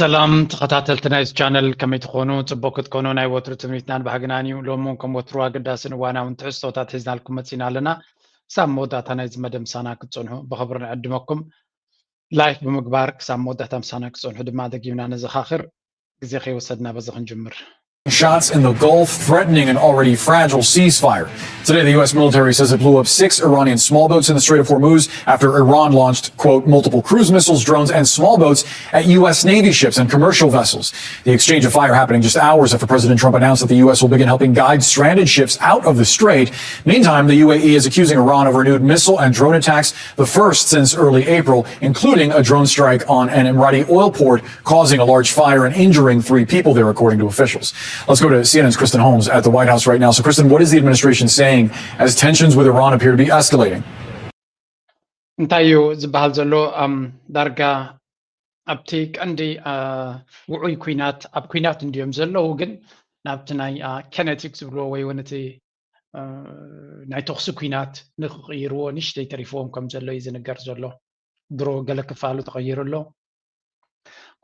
ሰላም ተኸታተልቲ ናይዚ ቻነል፣ ከመይ ትኾኑ? ጽቡቕ ክትኮኑ ናይ ወትሩ ትምኒትናን ባህግናን እዩ። ሎሚ እውን ከም ወትሩ ኣገዳስን እዋናውን ትሕዝቶታት ሒዝናልኩም መጺና ኣለና። ክሳብ መወዳእታ ናይዚ መደብ ምሳና ክትጸንሑ ብኽብሪ ንዕድመኩም። ላይክ ብምግባር ክሳብ መወዳእታ ምሳና ክትጸንሑ ድማ ደጊምና ነዘኻኽር። ግዜ ከይወሰድና በዚ ክንጅምር። Shots in the Gulf, threatening an already fragile ceasefire. Today, the U S military says it blew up six Iranian small boats in the Strait of Hormuz after Iran launched, quote, multiple cruise missiles, drones, and small boats at U S Navy ships and commercial vessels. The exchange of fire happening just hours after President Trump announced that the U S will begin helping guide stranded ships out of the strait. Meantime, the U A E is accusing Iran of renewed missile and drone attacks, the first since early April, including a drone strike on an Emirati oil port, causing a large fire and injuring three people there, according to officials. Let's go to C N N's Kristen Holmes at the White House right now. So, Kristen, what is the administration saying as tensions with Iran appear to be escalating? እንታይ እዩ ዝበሃል ዘሎ? ዳርጋ ኣብቲ ቀንዲ ውዑይ ኩናት፣ ኣብ ኩናት እንድዮም ዘለዉ፣ ግን ናብቲ ናይ ኬነቲክ ዝብልዎ ወይ እውን እቲ ናይ ተኽሲ ኩናት ንክቕይርዎ ንሽተይ ተሪፍዎም ከም ዘሎ እዩ ዝንገር ዘሎ። ድሮ ገለ ክፋሉ ተቐይሩ ኣሎ።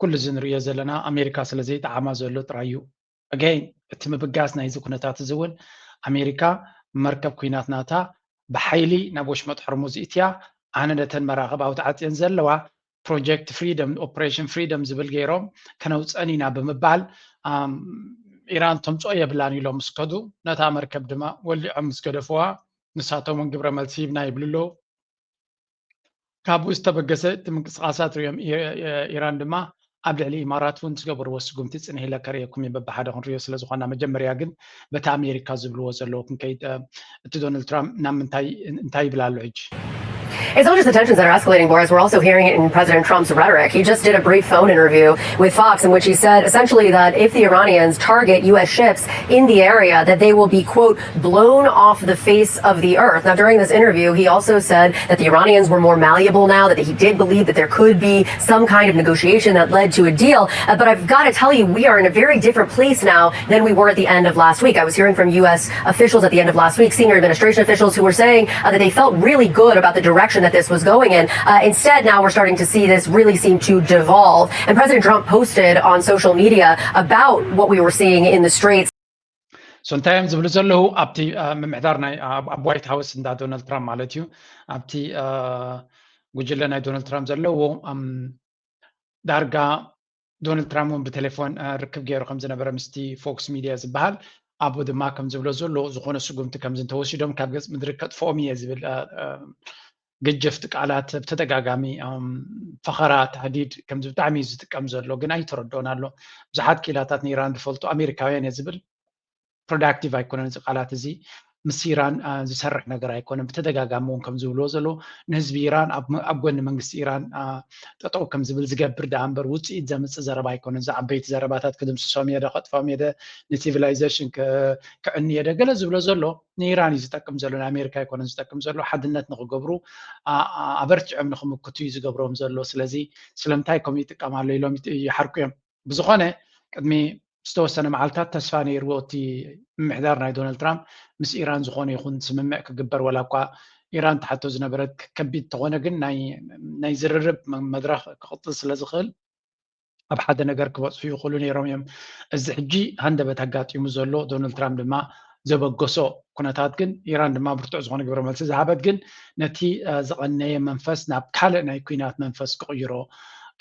ኩሉ እዚ ንርእዮ ዘለና ኣሜሪካ ስለ ዘይጠዓማ ዘሎ ጥራይ እዩ። ኣገይን እቲ ምብጋስ ናይዚ ኩነታት እዚ እውን ኣሜሪካ መርከብ ኩናት ናታ ብሓይሊ ናብ ወሽመጥ ሕርሙዝ እትያ፣ ኣነ ነተን መራኽብ ኣብቲ ዓፅየን ዘለዋ ፕሮጀክት ፍሪደም፣ ኦፕሬሽን ፍሪደም ዝብል ገይሮም ከነውፀን ኢና ብምባል ኢራን ተምፅኦ የብላን ኢሎም ምስ ከዱ፣ ነታ መርከብ ድማ ወሊዖም ምስ ገደፍዋ ንሳቶም እውን ግብረ መልሲ ሂብና ይብሉ ኣለዉ። ካብኡ ዝተበገሰ እቲ ምንቅስቃሳት ሪኦም ኢራን ድማ ኣብ ልዕሊ ኢማራት እውን ዝገበርዎ ስጉምቲ ፅንሕ ኢለ ከርእየኩም እየ፣ በብሓደ ክንሪኦ ስለ ዝኾና። መጀመርያ ግን በቲ ኣሜሪካ ዝብልዎ ዘለዉ ክንከይድ። እቲ ዶናልድ ትራምፕ ናብ ምንታይ እንታይ ይብል ኣሎ ሕጂ? It's not just the tensions that are escalating, Boris. We're also hearing it in President Trump's rhetoric. He just did a brief phone interview with Fox in which he said essentially that if the Iranians target U S ships in the area, that they will be, quote, blown off the face of the earth. Now, during this interview, he also said that the Iranians were more malleable now, that he did believe that there could be some kind of negotiation that led to a deal. Uh, but I've got to tell you, we are in a very different place now than we were at the end of last week. I was hearing from U S officials at the end of last week, senior administration officials, who were saying uh, that they felt really good about the direction that this was going in. Uh, instead, now we're starting to see this really seem to devolve. And President Trump posted on social media about what we were seeing in the Straits. So እንታይ እዮም ዝብሉ ዘለዉ ኣብቲ ምምሕዳር ናይ ኣብ ዋይት ሃውስ እንዳ ዶናልድ ትራምፕ ማለት እዩ። ኣብቲ ጉጅለ ናይ ዶናልድ ትራምፕ ዘለዎ ዳርጋ ዶናልድ ትራምፕ እውን ብቴሌፎን ርክብ ገይሩ ከም ዝነበረ ምስቲ ፎክስ ሚድያ ዝበሃል ኣብኡ ድማ ከም ዝብሎ ዘሎ ዝኾነ ስጉምቲ ከም ዝተወሲዶም ካብ ገፅ ምድሪ ከጥፍኦም እየ ዝብል ግጅፍቲ ቃላት ብተደጋጋሚ ፈኸራ፣ ታህዲድ ከምዚ ብጣዕሚ እዩ ዝጥቀም ዘሎ፣ ግን ኣይተረድኦን ኣሎ። ብዙሓት ክኢላታት ንኢራን ዝፈልጡ ኣሜሪካውያን እየ ዝብል ፕሮዳክቲቭ ኣይኮነን እዚ ቃላት እዚ። ምስ ኢራን ዝሰርሕ ነገር ኣይኮነን። ብተደጋጋሚ እውን ከም ዝብልዎ ዘለዉ ንህዝቢ ኢራን ኣብ ጎኒ መንግስቲ ኢራን ጠጠው ከም ዝብል ዝገብር ደኣ እምበር ውፅኢት ዘምፅእ ዘረባ ኣይኮነን። እዚ ዓበይቲ ዘረባታት ክድምስሶም እየ ዶ ከጥፍኦም እየ ዶ ንሲቪላይዜሽን ክዕኒ እየ ዶ ገለ ዝብሎ ዘሎ ንኢራን እዩ ዝጠቅም ዘሎ፣ ንኣሜሪካ ኣይኮነን ዝጠቅም ዘሎ። ሓድነት ንክገብሩ ኣበርቲዖም ንክምክቱ እዩ ዝገብሮም ዘሎ። ስለዚ ስለምንታይ ከምኡ ይጥቀም ኣሎ ኢሎም ይሓርቁ እዮም። ብዝኾነ ቅድሚ ዝተወሰነ መዓልታት ተስፋ ነይርዎ እቲ ምምሕዳር ናይ ዶናልድ ትራምፕ ምስ ኢራን ዝኾነ ይኹን ስምምዕ ክግበር፣ ወላ እኳ ኢራን ትሓቶ ዝነበረት ከቢድ ተኾነ፣ ግን ናይ ዝርርብ መድረኽ ክቕፅል ስለ ዝኽእል ኣብ ሓደ ነገር ክበፅሑ ይኽእሉ ነይሮም እዮም። እዚ ሕጂ ሃንደበት ኣጋጢሙ ዘሎ ዶናልድ ትራምፕ ድማ ዘበገሶ ኩነታት ግን ኢራን ድማ ብርቱዕ ዝኾነ ግብረ መልሲ ዝሃበት ግን ነቲ ዝቐነየ መንፈስ ናብ ካልእ ናይ ኩናት መንፈስ ክቕይሮ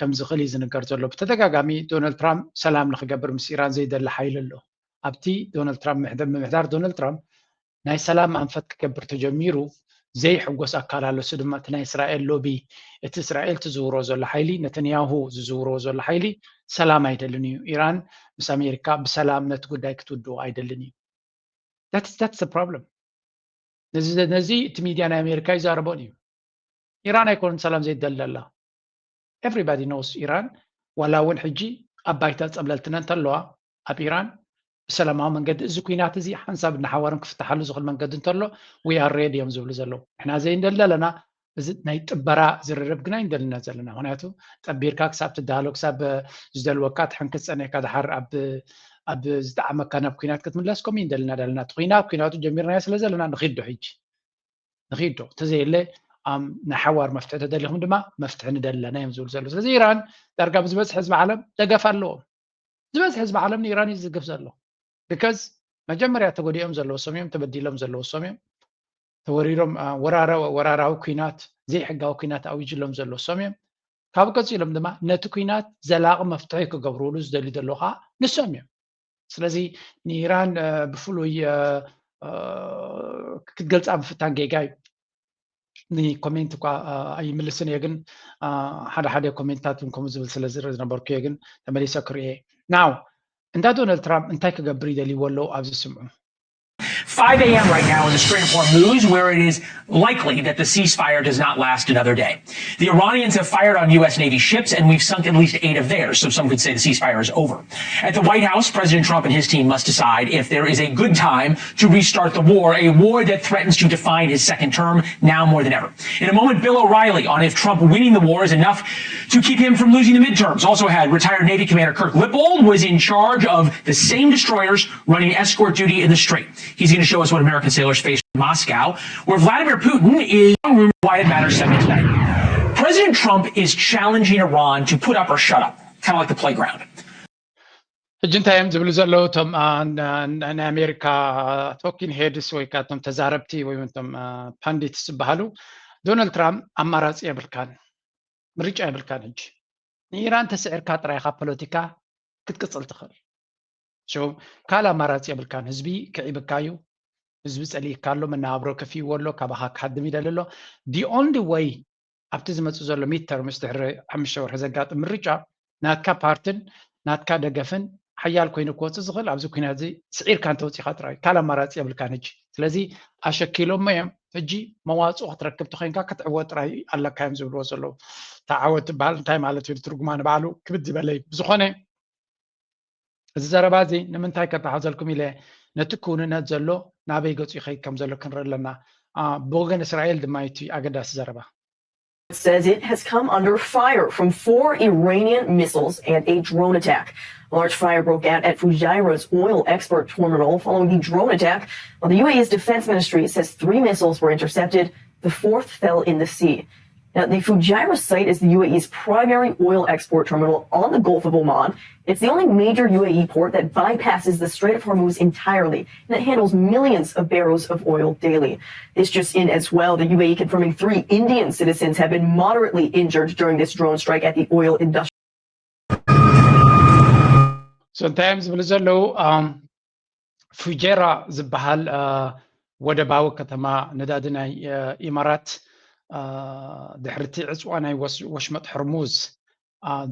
ከም ዝኽእል እዩ ዝንገር ዘሎ። ብተደጋጋሚ ዶናልድ ትራምፕ ሰላም ንክገብር ምስ ኢራን ዘይደሊ ሓይሊ ኣሎ። ኣብቲ ዶናልድ ትራምፕ ምምሕዳር ዶናልድ ትራምፕ ናይ ሰላም ኣንፈት ክገብር ተጀሚሩ ዘይሕጎስ ኣካል ኣሎ። እሱ ድማ እቲ ናይ እስራኤል ሎቢ፣ እቲ እስራኤል ትዝውሮ ዘሎ ሓይሊ፣ ነተንያሁ ዝዝውርዎ ዘሎ ሓይሊ ሰላም ኣይደልን እዩ። ኢራን ምስ ኣሜሪካ ብሰላም ነቲ ጉዳይ ክትውድኦ ኣይደልን እዩ። That's the problem። ነዚ እቲ ሚድያ ናይ ኣሜሪካ ይዛረቦን እዩ። ኢራን ኣይኮነን ሰላም ዘይደለላ። Everybody knows ኢራን ዋላ እውን ሕጂ ኣብ ባይታ ፀብለልትነ እንተለዋ ኣብ ኢራን ብሰላማዊ መንገዲ እዚ ኩናት እዚ ሓንሳብ እናሓዋርም ክፍትሓሉ ዝኽእል መንገዲ እንተሎ we are ready እዮም ዝብሉ ዘለዉ። ንሕና ዘይንደሊ ዘለና እዚ ናይ ጥበራ ዝርርብ ግና ይንደልና ዘለና። ምክንያቱ ጠቢርካ ክሳብ ትዳሎ ክሳብ ዝደልወካ ትሕንክት ፀኒሕካ ድሓር ኣብ ዝጠዓመካ ናብ ኩናት ክትምለስ ከምኡ ይንደልና ደለና። እቲ ኩናት ኩናቱ ጀሚርናዮ ስለ ዘለና ንኺዶ ሕጂ ንኺዶ ተዘየለ ናይ ሓዋር መፍትሒ ተደሊኹም ድማ መፍትሒ ንደሊ ኣለና እዮም ዝብሉ ዘለዉ። ስለዚ ኢራን ዳርጋ ብዝበዝሒ ህዝቢ ዓለም ደገፍ ኣለዎም። ዝበዝሒ ህዝቢ ዓለም ንኢራን እዩ ዝድግፍ ዘሎ። because መጀመርያ ተጎዲኦም ዘለዉ ሰም እዮም፣ ተበዲሎም ዘለዉ ሰም እዮም፣ ተወሪሮም ወራራዊ ኩናት፣ ዘይሕጋዊ ኩናት ኣዊጅሎም ዘለዉ ሰም እዮም። ካብኡ ቀፂሎም ድማ ነቲ ኩናት ዘላቒ መፍትሒ ክገብርሉ ዝደልዩ ዘለዉ ከዓ ንሶም እዮም። ስለዚ ንኢራን ብፍሉይ ክትገልፃ ምፍታን ጌጋ እዩ። ንኮሜንት እኳ ኣይምልስን እየ፣ ግን ሓደ ሓደ ኮሜንታት እውን ከምኡ ዝብል ስለ ዝርኢ ዝነበርኩ እየ፣ ግን ተመሊሰ ክርእየ። ናው እንዳ ዶናልድ ትራምፕ እንታይ ክገብር ይደልይዎ ኣለዉ ኣብዚ ስምዑ። five a.m. right now in the Strait of Hormuz, where it is likely that the ceasefire does not last another day. The Iranians have fired on U S Navy ships, and we've sunk at least eight of theirs, so some could say the ceasefire is over. At the White House, President Trump and his team must decide if there is a good time to restart the war, a war that threatens to define his second term now more than ever. In a moment, Bill O'Reilly on if Trump winning the war is enough to keep him from losing the midterms. Also had retired Navy Commander Kirk Lippold was in charge of the same destroyers running escort duty in the Strait. He's going to show us what American sailors face in Moscow, where Vladimir Putin is rumored why it matters seven tonight. President Trump is challenging Iran to put up or shut up, kind of like the playground. ሕጂ እንታይ እዮም ዝብሉ ዘለዉ እቶም ናይ ኣሜሪካ ቶኪን ሄድስ ወይ ከዓ እቶም ተዛረብቲ ወይ እቶም ፓንዲትስ ዝበሃሉ? ዶናልድ ትራምፕ ኣማራፂ የብልካን፣ ምርጫ የብልካን። ሕጂ ንኢራን ተስዒርካ ጥራይ ካብ ፖለቲካ ክትቅፅል ትኽእል። ካልእ ኣማራፂ የብልካን። ህዝቢ ክዒብካ እዩ። ህዝቢ ፀሊእካ ኣሎ፣ መነባብሮ ከፊእዎ ኣሎ፣ ካባኻ ክሃድም ይደሊ ኣሎ። The only way ኣብቲ ዝመፅእ ዘሎ ሚድተርምስ ድሕሪ ሓሙሽተ ወርሒ ዘጋጥም ምርጫ ናትካ ፓርትን ናትካ ደገፍን ሓያል ኮይኑ ክወፅእ ዝኽእል ኣብዚ ኩናት እዚ ስዒርካ እንተወፂእካ ጥራይ፣ ካልእ ኣማራፂ የብልካን። ሕጂ ስለዚ ኣሸኪሎሞ እዮም። ሕጂ መዋፅኦ ክትረክብ ተኮይንካ ክትዕወት ጥራይ ኣለካ እዮም ዝብልዎ ዘለዉ። ተዓወት ትበሃል እንታይ ማለት እዩ? ትርጉማ ንባዕሉ ክብድ ዝበለ እዩ። ብዝኾነ እዚ ዘረባ እዚ ንምንታይ ከተሓዘልኩም ኢለ ነቲ ክውንነት ዘሎ ናበይ ገፁ ይኸይድ ከም ዘሎ ክንርኢ ኣለና። ብወገን እስራኤል ድማ እቲ ኣገዳሲ ዘረባ says it has come under fire from four Iranian missiles and a drone attack. A large fire broke out at Fujairah's oil export terminal following the drone attack. While the U A E's defense ministry says three missiles were intercepted, the fourth fell in the sea. Now, the Fujairah site is the U A E's primary oil export terminal on the Gulf of Oman. It's the only major U A E port that bypasses the Strait of Hormuz entirely, and it handles millions of barrels of oil daily. This just in as well, the U A E confirming three Indian citizens have been moderately injured during this drone strike at the oil industrial. So እንታይ እዮም ዝብሉ ዘለዉ? ፉጀራ ዝበሃል ወደባዊ ከተማ ነዳዲ ናይ ኢማራት ድሕርቲ ዕፅዋ ናይ ወሽመጥ ሕርሙዝ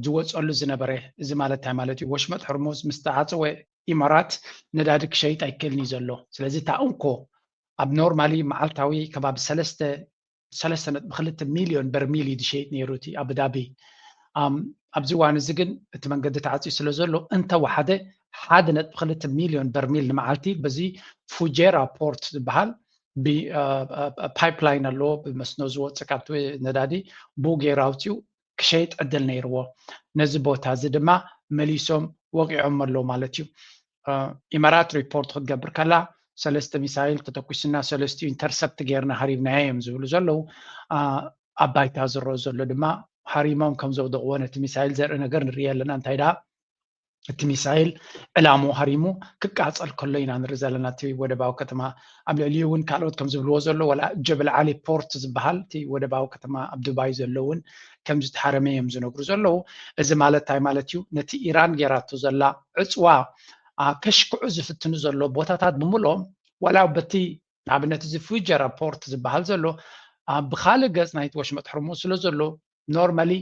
ዝወፀሉ ዝነበረ፣ እዚ ማለት እንታይ ማለት እዩ? ወሽመጥ ሕርሙዝ ምስ ተዓፀወ ኢማራት ነዳዲ ክሸይጥ ኣይክእልን እዩ ዘሎ። ስለዚ እታ እንኮ ኣብ ኖርማሊ መዓልታዊ ከባቢ ሰለስተ ሰለስተ ነጥቢ ክልተ ሚልዮን በርሚል እዩ ዝሸይጥ ነይሩ እቲ ኣቡዳቢ። ኣብዚ እዋን እዚ ግን እቲ መንገዲ ተዓፅዩ ስለ ዘሎ እንተወሓደ ሓደ ነጥቢ ክልተ ሚልዮን በርሚል ንመዓልቲ በዚ ፉጀራ ፖርት ዝበሃል ፓይፕላይን ኣለዎ፣ ብመስኖ ዝወፅእ ካብቲ ነዳዲ ብኡ ገይሩ ኣውፅኡ ክሸይጥ ዕድል ነይርዎ። ነዚ ቦታ እዚ ድማ መሊሶም ወቂዖም ኣለዉ ማለት እዩ። ኢማራት ሪፖርት ክትገብር ከላ ሰለስተ ሚሳይል ተተኩስና ሰለስቲኡ ኢንተርሰፕት ጌርና ሃሪብናዮ እዮም ዝብሉ ዘለዉ። ኣብ ባይታ ዝረኦ ዘሎ ድማ ሃሪሞም ከም ዘውደቕዎ ነቲ ሚሳይል ዘርኢ ነገር ንርኢ ኣለና። እንታይ ደኣ እቲ ሚሳይል ዕላምኡ ሃሪሙ ክቃፀል ከሎ ኢና ንርኢ ዘለና። እቲ ወደባዊ ከተማ ኣብ ልዕሊኡ እውን ካልኦት ከም ዝብልዎ ዘሎ ዋላ ጀበል ዓሊ ፖርት ዝበሃል እቲ ወደባዊ ከተማ ኣብ ዱባይ ዘሎ እውን ከም ዝተሃረመ እዮም ዝነግሩ ዘለዉ። እዚ ማለት እንታይ ማለት እዩ? ነቲ ኢራን ጌራቶ ዘላ ዕፅዋ ከሽክዑ ዝፍትኑ ዘሎ ቦታታት ብምልኦም ዋላ በቲ ንኣብነት እዚ ፉጀራ ፖርት ዝበሃል ዘሎ ብካልእ ገፅ ናይቲ ወሽመጥ ሕርሙዝ ስለ ዘሎ ኖርማሊ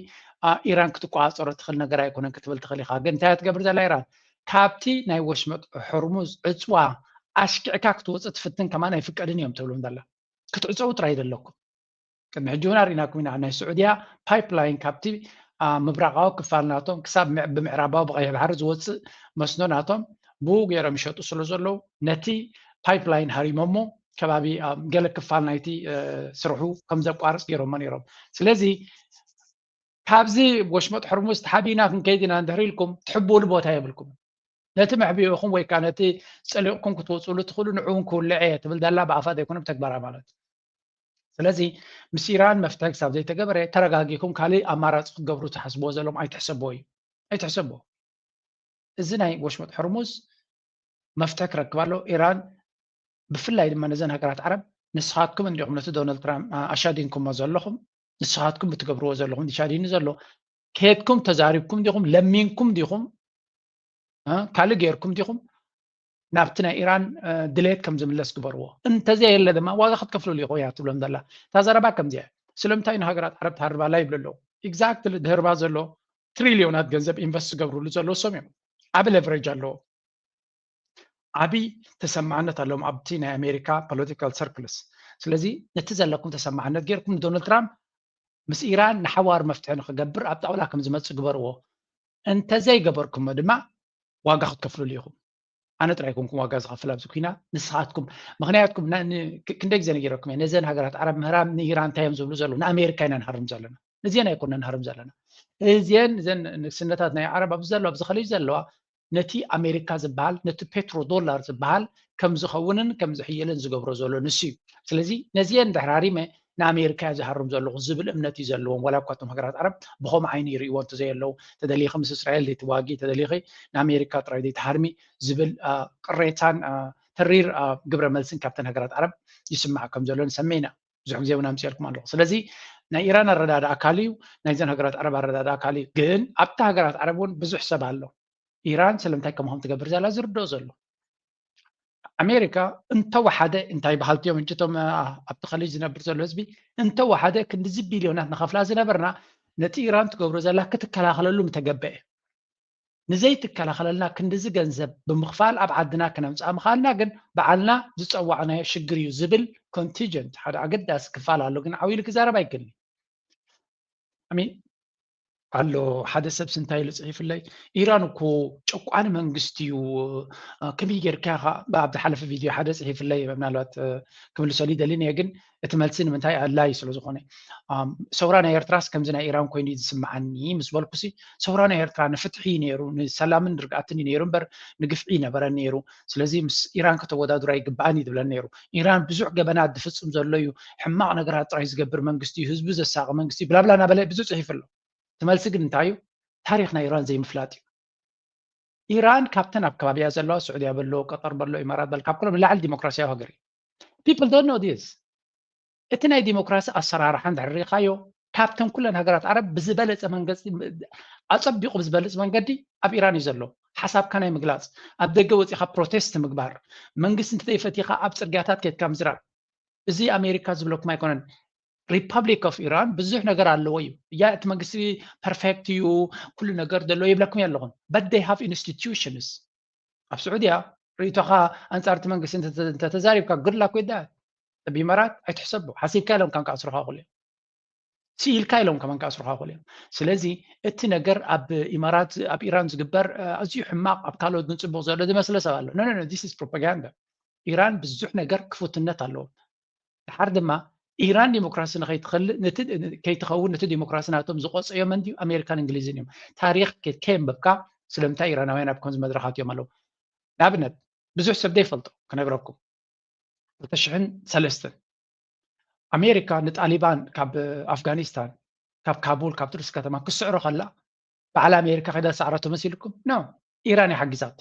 ኢራን ክትቆፃፀሮ ትኽእል ነገር ኣይኮነን ክትብል ትኽእል ኢኻ። ግን እንታይ ትገብር ዘላ ኢራን? ካብቲ ናይ ወሽመጥ ሕርሙዝ ዕፅዋ ኣሽኪዕካ ክትወፅእ ትፍትን ከማን ኣይፍቀድን እዮም ትብሎም ዘላ። ክትዕፀው ጥራይ ዘለኩም። ቅድሚ ሕጂ እውን ኣርኢናኩም ኢና። ናይ ስዑድያ ፓይፕላይን ካብቲ ምብራቃዊ ክፋል ናቶም ክሳብ ብምዕራባዊ ብቀይሕ ባሕሪ ዝወፅእ መስኖ ናቶም ብኡ ገይሮም ይሸጡ ስለ ዘለዉ ነቲ ፓይፕላይን ሃሪሞሞ ከባቢ ገለ ክፋል ናይቲ ስርሑ ከም ዘቋርፅ ገይሮሞ ነይሮም። ስለዚ ካብዚ ወሽመጥ ሕርሙዝ ተሓቢና ክንከይድ ኢና እንድሕር ኢልኩም ትሕብኡሉ ቦታ የብልኩም። ነቲ መሕቢኡኹም ወይ ከዓ ነቲ ፀሊቕኩም ክትወፅሉ ትኽእሉ ንዑ እውን ክውልዕ እየ ትብል ዘላ ብኣፋ ዘይኮነ ብተግባራ ማለት ስለዚ ምስ ኢራን መፍትሒ ክሳብ ዘይተገበረ ተረጋጊኹም ካልእ ኣማራፂ ክትገብሩ ትሓስብዎ ዘለኹም ኣይትሕሰብዎ እዩ ኣይትሕሰብዎ። እዚ ናይ ወሽመጥ ሕርሙዝ መፍትሒ ክረክብ ኣሎ። ኢራን ብፍላይ ድማ ነዘን ሃገራት ዓረብ ንስኻትኩም እንዲኹም ነቲ ዶናልድ ትራምፕ ኣሻዲንኩሞ ዘለኹም ንስኻትኩም ብትገብርዎ ዘለኹም ሻዲኑ ዘሎ ከድኩም ተዛሪብኩም ዲኹም ለሚንኩም ዲኹም ካልእ ገይርኩም ዲኹም ናብቲ ናይ ኢራን ድሌት ከም ዝምለስ ግበርዎ። እንተዘየለ ድማ ዋጋ ክትከፍልሉ ኢኹም እያ ትብሎም ዘላ። እታ ዘረባ ከምዚኣ ስለምንታይ ንሃገራት ዓረብ ትሃርባ ኣላ ይብሉ ኣለዉ። ኤግዛክትሊ ድህርባ ዘሎ ትሪልዮናት ገንዘብ ኢንቨስት ዝገብርሉ ዘለዉ እሶም እዮም። ዓቢ ሌቨሬጅ ኣለዎ። ዓቢ ተሰማዕነት ኣለዎም ኣብቲ ናይ ኣሜሪካ ፖለቲካል ሰርክልስ። ስለዚ ነቲ ዘለኩም ተሰማዕነት ገይርኩም ንዶናልድ ትራምፕ ምስ ኢራን ንሓዋር መፍትሒ ንክገብር ኣብ ጣውላ ከም ዝመፅእ ግበርዎ። እንተዘይገበርኩሞ ድማ ዋጋ ክትከፍልሉ ኢኹም። ኣነ ጥራይ ኮንኩም ዋጋ ዝኸፍል ኣብዚ ኩናት ንስኻትኩም። ምክንያትኩም ክንደይ ግዜ ነጊረኩም እየ ነዘን ሃገራት ዓረብ ምህራም ንኢራን እንታይ እዮም ዝብሉ ዘለዉ ንኣሜሪካ ኢና ንሃርም ዘለና። እዚአን ኣይኮነ ንሃርም ዘለና። እዚአን እዘን ንግስነታት ናይ ዓረብ ኣብዚ ዘለዋ ኣብዚ ከልዩ ዘለዋ ነቲ ኣሜሪካ ዝበሃል ነቲ ፔትሮ ዶላር ዝበሃል ከም ዝኸውንን ከም ዝሕየልን ዝገብሮ ዘሎ ንሱ እዩ። ስለዚ ነዚአን ድሕራሪመ ንኣሜሪካ እየ ዝሃርም ዘለኹ ዝብል እምነት እዩ ዘለዎም። ዋላ እኳ እቶም ሃገራት ዓረብ ብኸምኡ ዓይኒ ይርእይዎ እንተዘየለዉ ተደሊኺ ምስ እስራኤል ዘይትዋጊ ተደሊኺ ንኣሜሪካ ጥራይ ዘይትሃርሚ ዝብል ቅሬታን ተሪር ግብረ መልስን ካብተን ሃገራት ዓረብ ይስማዕ ከም ዘሎ ንሰምዕ ኢና። ብዙሕ ግዜ እውን ኣምፅኤልኩም ኣለኹ። ስለዚ ናይ ኢራን ኣረዳድኣ ካልእ እዩ፣ ናይዘን ሃገራት ዓረብ ኣረዳድኣ ካልእ እዩ። ግን ኣብቲ ሃገራት ዓረብ እውን ብዙሕ ሰብ ኣሎ ኢራን ስለምንታይ ከምኡ ከም ትገብር ዘላ ዝርድኦ ዘሎ። ኣሜሪካ እንተወሓደ እንታይ በሃልቲ እዮም እንጂ እቶም ኣብቲ ከሊጅ ዝነብር ዘሎ ህዝቢ እንተወሓደ ክንድዚ ቢልዮናት ንኸፍላ ዝነበርና ነቲ ኢራን ትገብሮ ዘላ ክትከላኸለሉ ምተገበአ። ንዘይትከላኸለልና ክንድዚ ገንዘብ ብምኽፋል ኣብ ዓድና ክነምፅኣ ምኽኣልና ግን በዓልና ዝፀዋዕናዮ ሽግር እዩ ዝብል ኮንቲጀንት ሓደ ኣገዳሲ ክፋል ኣሎ። ግን ዓው ኢሉ ክዛረብ ኣይክእልን። ኣሎ ሓደ ሰብሲ እንታይ ኢሉ ፅሒፍለይ ኢራን እኮ ጨቋኒ መንግስቲ እዩ። ከመይ ጌርካ ኢኻ ኣብ ዝሓለፈ ቪድዮ ሓደ ፅሒፍለይ ምናልባት ክምልሰሉ ይደሊ እየ ግን እቲ መልሲ ንምንታይ ኣድላይ ስለ ዝኾነ ሰውራ ናይ ኤርትራስ ከምዚ ናይ ኢራን ኮይኑ እዩ ዝስምዓኒ ምስ በልኩሲ ሰውራ ናይ ኤርትራ ንፍትሒ እዩ ነይሩ ንሰላምን ርግኣትን እዩ ነይሩ እምበር ንግፍዒ ይነበረን ነይሩ። ስለዚ ምስ ኢራን ከተወዳድሮ ኣይግባእን እዩ ዝብለን ነይሩ። ኢራን ብዙሕ ገበናት ዝፍፅም ዘሎ እዩ፣ ሕማቕ ነገራት ጥራይ ዝገብር መንግስቲ እዩ፣ ህዝቢ ዘሳቒ መንግስቲ እዩ ብላብላ እናበለ ብዙሕ ፅሒፉ ኣሎ። እቲ መልሲ ግን እንታይ እዩ? ታሪኽ ናይ ኢራን ዘይምፍላጥ እዩ። ኢራን ካብተን ኣብ ከባቢያ ዘለዋ ስዑድያ በሎ ቀጠር በሎ ኢማራት በል ካብ ኩሎም ንላዕሊ ዲሞክራሲያዊ ሃገር እዩ። People don't know this። እቲ ናይ ዲሞክራሲ ኣሰራርሓ እንድሕር ርኢኻዮ ካብተን ኩለን ሃገራት ዓረብ ብዝበለፀ መንገዲ ኣፀቢቑ ብዝበልፅ መንገዲ ኣብ ኢራን እዩ ዘሎ። ሓሳብካ ናይ ምግላፅ ኣብ ደገ ወፂኻ ፕሮቴስት ምግባር መንግስቲ እንተዘይፈቲኻ ኣብ ፅርግያታት ከድካ ምዝራብ እዚ ኣሜሪካ ዝብለኩም ኣይኮነን። ሪፐብሊክ ኦፍ ኢራን ብዙሕ ነገር ኣለዎ እዩ እያ እቲ መንግስቲ ፐርፌክት እዩ ኩሉ ነገር ዘለዎ ይብለኩም ኣለኹም but they have institutions ኣብ ስዑድያ ርእቶኻ ኣንፃርቲ መንግስቲ እንተተዛሪብካ good luck with that። ቢመራት ኣይትሕሰቡ ሓሲብካ ኢሎም ከም ክኣስሩኻ ክእሉ እዮም ስኢልካ ኢሎም ከመን ክኣስሩኻ ክእሉ እዮም። ስለዚ እቲ ነገር ኣብ ኢማራት ኣብ ኢራን ዝግበር ኣዝዩ ሕማቕ ኣብ ካልኦት ግን ፅቡቕ ዘሎ ዝመስለ ሰብ ኣሎ no no this is propaganda። ኢራን ብዙሕ ነገር ክፉትነት ኣለዎም። ድሓር ድማ ኢራን ዲሞክራሲ ንኸይትኸልእ ከይትኸውን ነቲ ዲሞክራሲ ናቶም ዝቆፀዮም እንድዩ ኣሜሪካን እንግሊዝን እዮም። ታሪኽ ከየንበብካ ስለምንታይ ኢራናውያን ኣብ ከምዚ መድረኻት እዮም ኣለዉ። ንኣብነት ብዙሕ ሰብ ዘይፈልጦ ክነግረኩም ክልተ ሽሕን ሰለስተን ኣሜሪካ ንጣሊባን ካብ ኣፍጋኒስታን ካብ ካቡል ካብ ቱርስ ከተማ ክስዕሮ ከላ በዓል ኣሜሪካ ከይዳ ዝሰዕረቶ መሲልኩም no ኢራን እያ ሓጊዛቶ።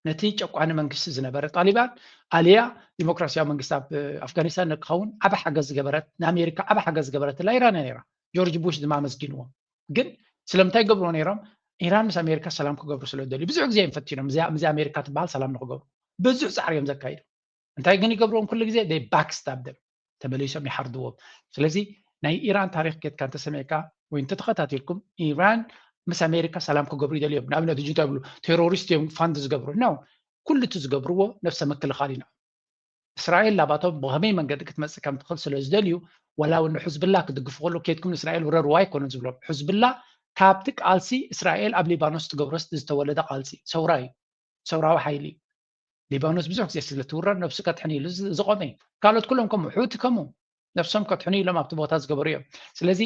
ነቲ ጨቋኒ መንግስቲ ዝነበረ ጣሊባን ኣልያ ዲሞክራሲያዊ መንግስቲ ኣብ ኣፍጋኒስታን ንክኸውን ዓብ ሓገዝ ዝገበረት ንኣሜሪካ ዓብ ሓገዝ ዝገበረትላ ኢራን እያ ነይራ። ጆርጅ ቡሽ ድማ ኣመስጊንዎም። ግን ስለምንታይ ገብርዎ ነይሮም? ኢራን ምስ ኣሜሪካ ሰላም ክገብሩ ስለ ዝደልዩ ብዙሕ ግዜ እዮም ፈቲኖም እዚኣ ኣሜሪካ ትበሃል ሰላም ንክገብሩ ብዙሕ ፃዕሪ እዮም ዘካይዱ። እንታይ ግን ይገብርዎም ኩሉ ግዜ they backstab them ተመሊሶም ይሓርድዎም። ስለዚ ናይ ኢራን ታሪክ ኬድካ እንተሰሚዕካ ወይ እንተተኸታቲልኩም ኢራን ምስ ኣሜሪካ ሰላም ክገብሩ ይደልዮም። ንኣብነት ሕጂ እንታይ ይብሉ ቴሮሪስት እዮም ፋንድ ዝገብሩ ነው። ኩሉ እቲ ዝገብርዎ ነብሰ ምክልኻል ኢና። እስራኤል ናባቶም ብኸመይ መንገዲ ክትመፅእ ከም ትኽእል ስለ ዝደልዩ ወላ እውን ንሕዝብላ ክድግፉ ከሎ ኬድኩም ንእስራኤል ውረርዋ ኣይኮነን ዝብሎም። ሕዝብላ ካብቲ ቃልሲ እስራኤል ኣብ ሊባኖስ ትገብሮስ ዝተወለደ ቃልሲ ሰውራ እዩ። ሰውራዊ ሓይሊ እዩ። ሊባኖስ ብዙሕ ግዜ ስለ ትውረር ነብሱ ከድሕን ኢሉ ዝቆመ እዩ። ካልኦት ኩሎም ከምኡ ሑቲ ከምኡ ነብሶም ከድሕኑ ኢሎም ኣብቲ ቦታ ዝገበሩ እዮም። ስለዚ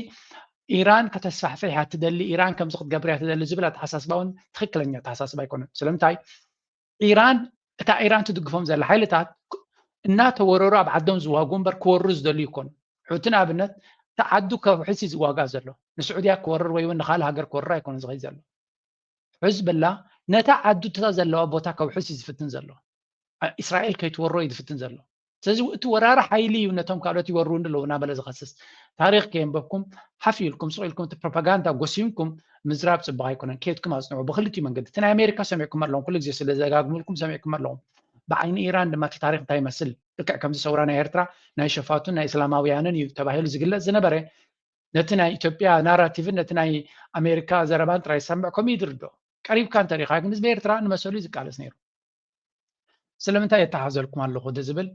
ኢራን ከተስፋሕፍሕ እያ ትደሊ ኢራን ከምዚ ክትገብር እያ ትደሊ ዝብል ኣተሓሳስባ እውን ትኽክለኛ ኣተሓሳስባ ኣይኮነን። ስለምንታይ ኢራን እታ ኢራን ትድግፎም ዘላ ሓይልታት እናተወረሩ ኣብ ዓዶም ዝዋጉ እምበር ክወሩ ዝደልዩ ይኮኑ። ሑቲ ንኣብነት እቲ ዓዱ ከውሕስ እዩ ዝዋጋእ ዘሎ። ንስዑድያ ክወርር ወይ እውን ንካልእ ሃገር ክወርር ኣይኮነ ዝኸይ ዘሎ። ሕዝብላ ነታ ዓዱ እታ ዘለዋ ቦታ ከውሕስ እዩ ዝፍትን ዘሎ። እስራኤል ከይትወሮ እዩ ዝፍትን ዘሎ። ስለዚ እቲ ወራሪ ሓይሊ እዩ ነቶም ካልኦት ይወሩ ኣለዉ እናበለ ዝኸስስ። ታሪኽ ከየንበብኩም ሓፍ ኢልኩም ስቕ ኢልኩም እቲ ፕሮፓጋንዳ ጎሲምኩም ምዝራብ ፅቡቕ ኣይኮነን። ከየድኩም ኣፅንዑ። ብክልቲኡ መንገዲ እቲ ናይ ኣሜሪካ ሰሚዕኩም ኣለኹም፣ ኩሉ ግዜ ስለ ዘጋግምልኩም ሰሚዕኩም ኣለኹም። ብዓይኒ ኢራን ድማ እቲ ታሪኽ እንታይ ይመስል? ልክዕ ከምዚ ሰውራ ናይ ኤርትራ ናይ ሸፋቱን ናይ እስላማውያንን እዩ ተባሂሉ ዝግለጽ ዝነበረ ነቲ ናይ ኢትዮጵያ ናራቲቭን ነቲ ናይ ኣሜሪካ ዘረባን ጥራይ ዝሰምዕ ከምኡ እዩ ዝርድኦ። ቀሪብካ እንተሪኻ ግን ህዝቢ ኤርትራ ንመሰሉ እዩ ዝቃለስ ነይሩ። ስለምንታይ የተሓዘልኩም ኣለኹ ዝብል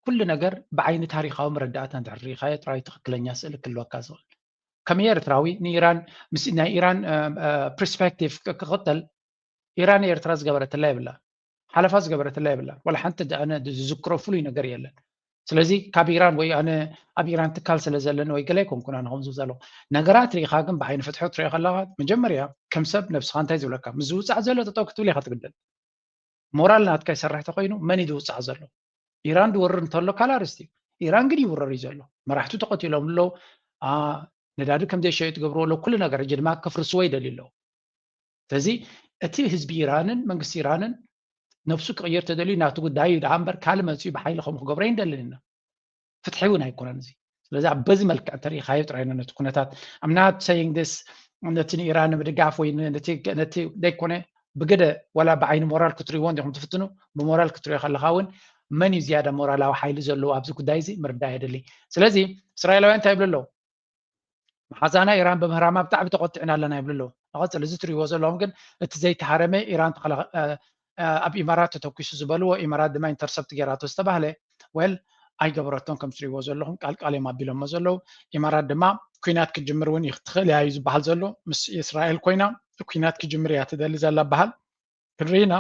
ኩሉ ነገር ብዓይኒ ታሪኻዊ መረዳእታ እንድሕር ርኢኻዮ ጥራይ ትኽክለኛ ስእሊ ክህልወካ ዝኽእል። ከም ኤርትራዊ ንኢራን ምስ ናይ ኢራን ፐርስፔክቲቭ ክቕጥል ኢራን ኤርትራ ዝገበረትላ የብላ፣ ሓለፋ ዝገበረትላ የብላ። ዋላ ሓንቲ ኣነ ዝዝክሮ ፍሉይ ነገር የለን። ስለዚ ካብ ኢራን ወይ ኣነ ኣብ ኢራን ትካል ስለ ዘለኒ ወይ ገለ ኣይኮንኩን ኣነ ከምዚ ዘለኹ። ነገራት ርኢኻ ግን ብዓይኒ ፍትሒ ክትሪኦ ከለኻ መጀመርያ ከም ሰብ ነብስኻ እንታይ ዝብለካ ምስ ዝውፃዕ ዘሎ ጠጠው ክትብል ኢኻ ትግደል። ሞራል ናትካ ይሰርሕ ተኮይኑ መን እዩ ዝውፃዕ ዘሎ? ኢራን ዝወርር እንተሎ ካልእ ኣርእስቲ እዩ። ኢራን ግን ይውረር እዩ ዘሎ። መራሕቱ ተቐቲሎም ኣለዉ። ነዳዲ ከም ዘይሸዩ ትገብርዎ ኣለዉ። ኩሉ ነገር ሕጂ ድማ ከፍርስዎ ይደልዩ ኣለዉ። ስለዚ እቲ ህዝቢ ኢራንን መንግስቲ ኢራንን ነብሱ ክቕይር ተደልዩ ናቱ ጉዳይ እዩ ደኣ እምበር ካልእ መፅኡ ብሓይሊ ከምኡ ክገብሮ ኣይንደልን ኢና። ፍትሒ እውን ኣይኮነን እዚ። ስለዚ ኣብ በዚ መልክዕ እንተሪኢኻዮ ጥራይ ነቲ ኩነታት I'm not saying this ነቲ ንኢራን ንምድጋፍ ወይ ነቲ ዘይኮነ ብግደ ዋላ ብዓይኒ ሞራል ክትሪእዎ እንዲኹም ትፍትኑ። ብሞራል ክትሪኦ ከለኻ እውን መን እዩ ዝያዳ ሞራላዊ ሓይሊ ዘለዎ ኣብዚ ጉዳይ እዚ ምርዳእ የድሊ። ስለዚ እስራኤላውያን እንታይ ይብሉ ኣለዉ? መሓዛና ኢራን ብምህራማ ብጣዕሚ ተቆጢዕና ኣለና ይብሉ ኣለዉ። ንቐፅል እዚ ትሪእዎ ዘለኹም ግን እቲ ዘይተሃረመ ኢራን ኣብ ኢማራት ተተኪሱ ዝበልዎ ኢማራት ድማ ኢንተርሰፕት ገይራቶ ዝተባህለ well ኣይገበረቶን ከም ትሪእዎ ዘለኹም ቃል ቃል እዮም ኣቢሎሞ ዘለዉ። ኢማራት ድማ ኩናት ክጅምር እውን ትኽእል እያ እዩ ዝበሃል ዘሎ ምስ እስራኤል ኮይና ኩናት ክጅምር እያ ትደሊ ዘላ በሃል ክንርኢ ኢና።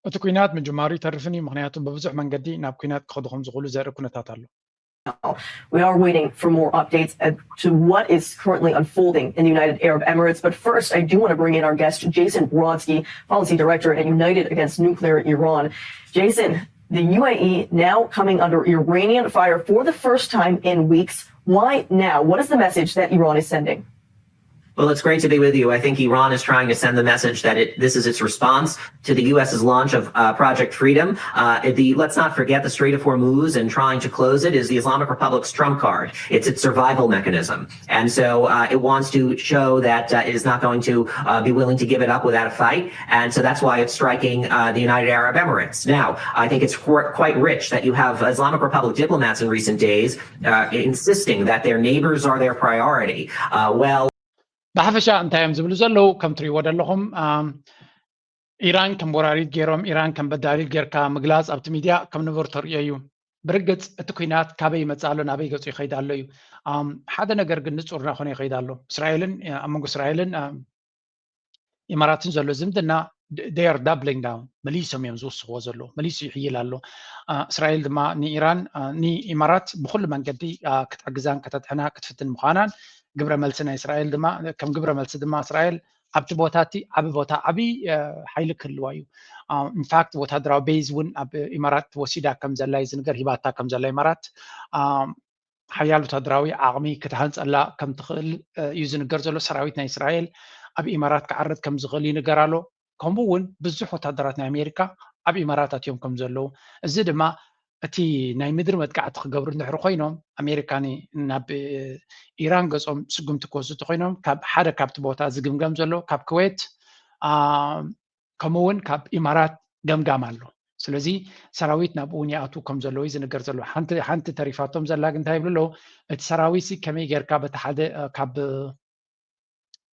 እቲ ኩናት ምጅማሩ ይተርፍን እዩ ምክንያቱ ብብዙሕ መንገዲ ናብ ኩናት ክኸዱ ከም ዝኽእሉ ዘርኢ ኩነታት ኣሎ። We are waiting for more updates as to what is currently unfolding in the United Arab Emirates. But first, I do want to bring in our guest, Jason Brodsky, policy director at United Against Nuclear Iran. Jason, the U A E now coming under Iranian fire for the first time in weeks. Why now? What is the message that Iran is sending? Well, it's great to be with you. I think Iran is trying to send the message that it, this is its response to the U S's launch of uh, Project Freedom. Uh, the, let's not forget the Strait of Hormuz and trying to close it is the Islamic Republic's trump card. It's its survival mechanism. And so uh, it wants to show that uh, it is not going to uh, be willing to give it up without a fight. And so that's why it's striking uh, the United Arab Emirates. Now, I think it's quite rich that you have Islamic Republic diplomats in recent days uh, insisting that their neighbors are their priority. Uh, well, ብሓፈሻ እንታይ እዮም ዝብሉ ዘለዉ ከም ትሪእዎ ዘለኹም ኢራን ከም ወራሪት ገይሮም ኢራን ከም በዳሊት ጌርካ ምግላፅ ኣብቲ ሚድያ ከም ንቡር ተርእዮ እዩ። ብርግፅ እቲ ኩናት ካበይ ይመፅእ ኣሎ ናበይ ገፁ ይኸይድ ኣሎ እዩ። ሓደ ነገር ግን ንፁር እናኾነ ይኸይድ ኣሎ። እስራኤልን ኣብ መንጎ እስራኤልን ኢማራትን ዘሎ ዝምድና they are doubling down መሊሶም እዮም ዝውስኽዎ ዘለዉ መሊሱ ይሕይል ኣሎ። እስራኤል ድማ ንኢራን ንኢማራት ብኩሉ መንገዲ ክትሕግዛን ከተድሕና ክትፍትን ምዃናን ግብረ መልሲ ናይ እስራኤል ድማ ከም ግብረ መልሲ ድማ እስራኤል ኣብቲ ቦታ እቲ ዓቢ ቦታ ዓቢ ሓይሊ ክህልዋ እዩ። ኢንፋክት ወታደራዊ ቤዝ እውን ኣብ ኢማራት ወሲዳ ከም ዘላ እዩ ዝንገር ሂባታ ከም ዘላ ኢማራት ሓያል ወታደራዊ ዓቕሚ ክትሃንፀላ ከም ትኽእል እዩ ዝንገር ዘሎ። ሰራዊት ናይ እስራኤል ኣብ ኢማራት ክዓርድ ከም ዝኽእል ይንገር ኣሎ። ከምኡ እውን ብዙሕ ወታደራት ናይ ኣሜሪካ ኣብ ኢማራት ኣትዮም ከም ዘለዉ እዚ ድማ እቲ ናይ ምድሪ መጥቃዕቲ ክገብሩ እንድሕር ኮይኖም ኣሜሪካ ናብ ኢራን ገፆም ስጉምቲ ክወስዱ እንተኮይኖም ካብ ሓደ ካብቲ ቦታ ዝግምገም ዘሎ ካብ ክዌት ከምኡ እውን ካብ ኢማራት ገምጋም ኣሎ። ስለዚ ሰራዊት ናብኡ እውን ይኣትዉ ከም ዘለዉ እዩ ዝንገር ዘሎ። ሓንቲ ተሪፋቶም ዘላ ግን እንታይ ይብሉ ኣለዉ? እቲ ሰራዊት ከመይ ጌርካ በቲ ሓደ ካብ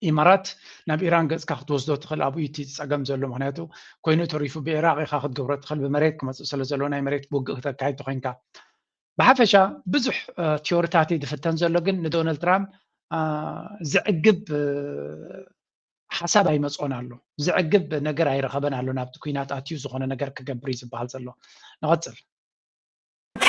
ኢማራት ናብ ኢራን ገፅካ ክትወስዶ ትኽእል ኣብኡ እቲ ፀገም ዘሎ ምክንያቱ ኮይኑ ተሪፉ ብኢራቅ ኢካ ክትገብሮ ትኽእል ብመሬት ክመፅእ ስለ ዘሎ ናይ መሬት ውግእ ክተካይድ ተኮይንካ ብሓፈሻ ብዙሕ ቲዮሪታት ዝፍተን ዘሎ ግን ንዶናልድ ትራምፕ ዝዕግብ ሓሳብ ኣይመፅኦን ኣሎ ዝዕግብ ነገር ኣይረኸበን ኣሎ ናብቲ ኩናት ኣትዩ ዝኾነ ነገር ክገብር እዩ ዝበሃል ዘሎ። ንቐፅል።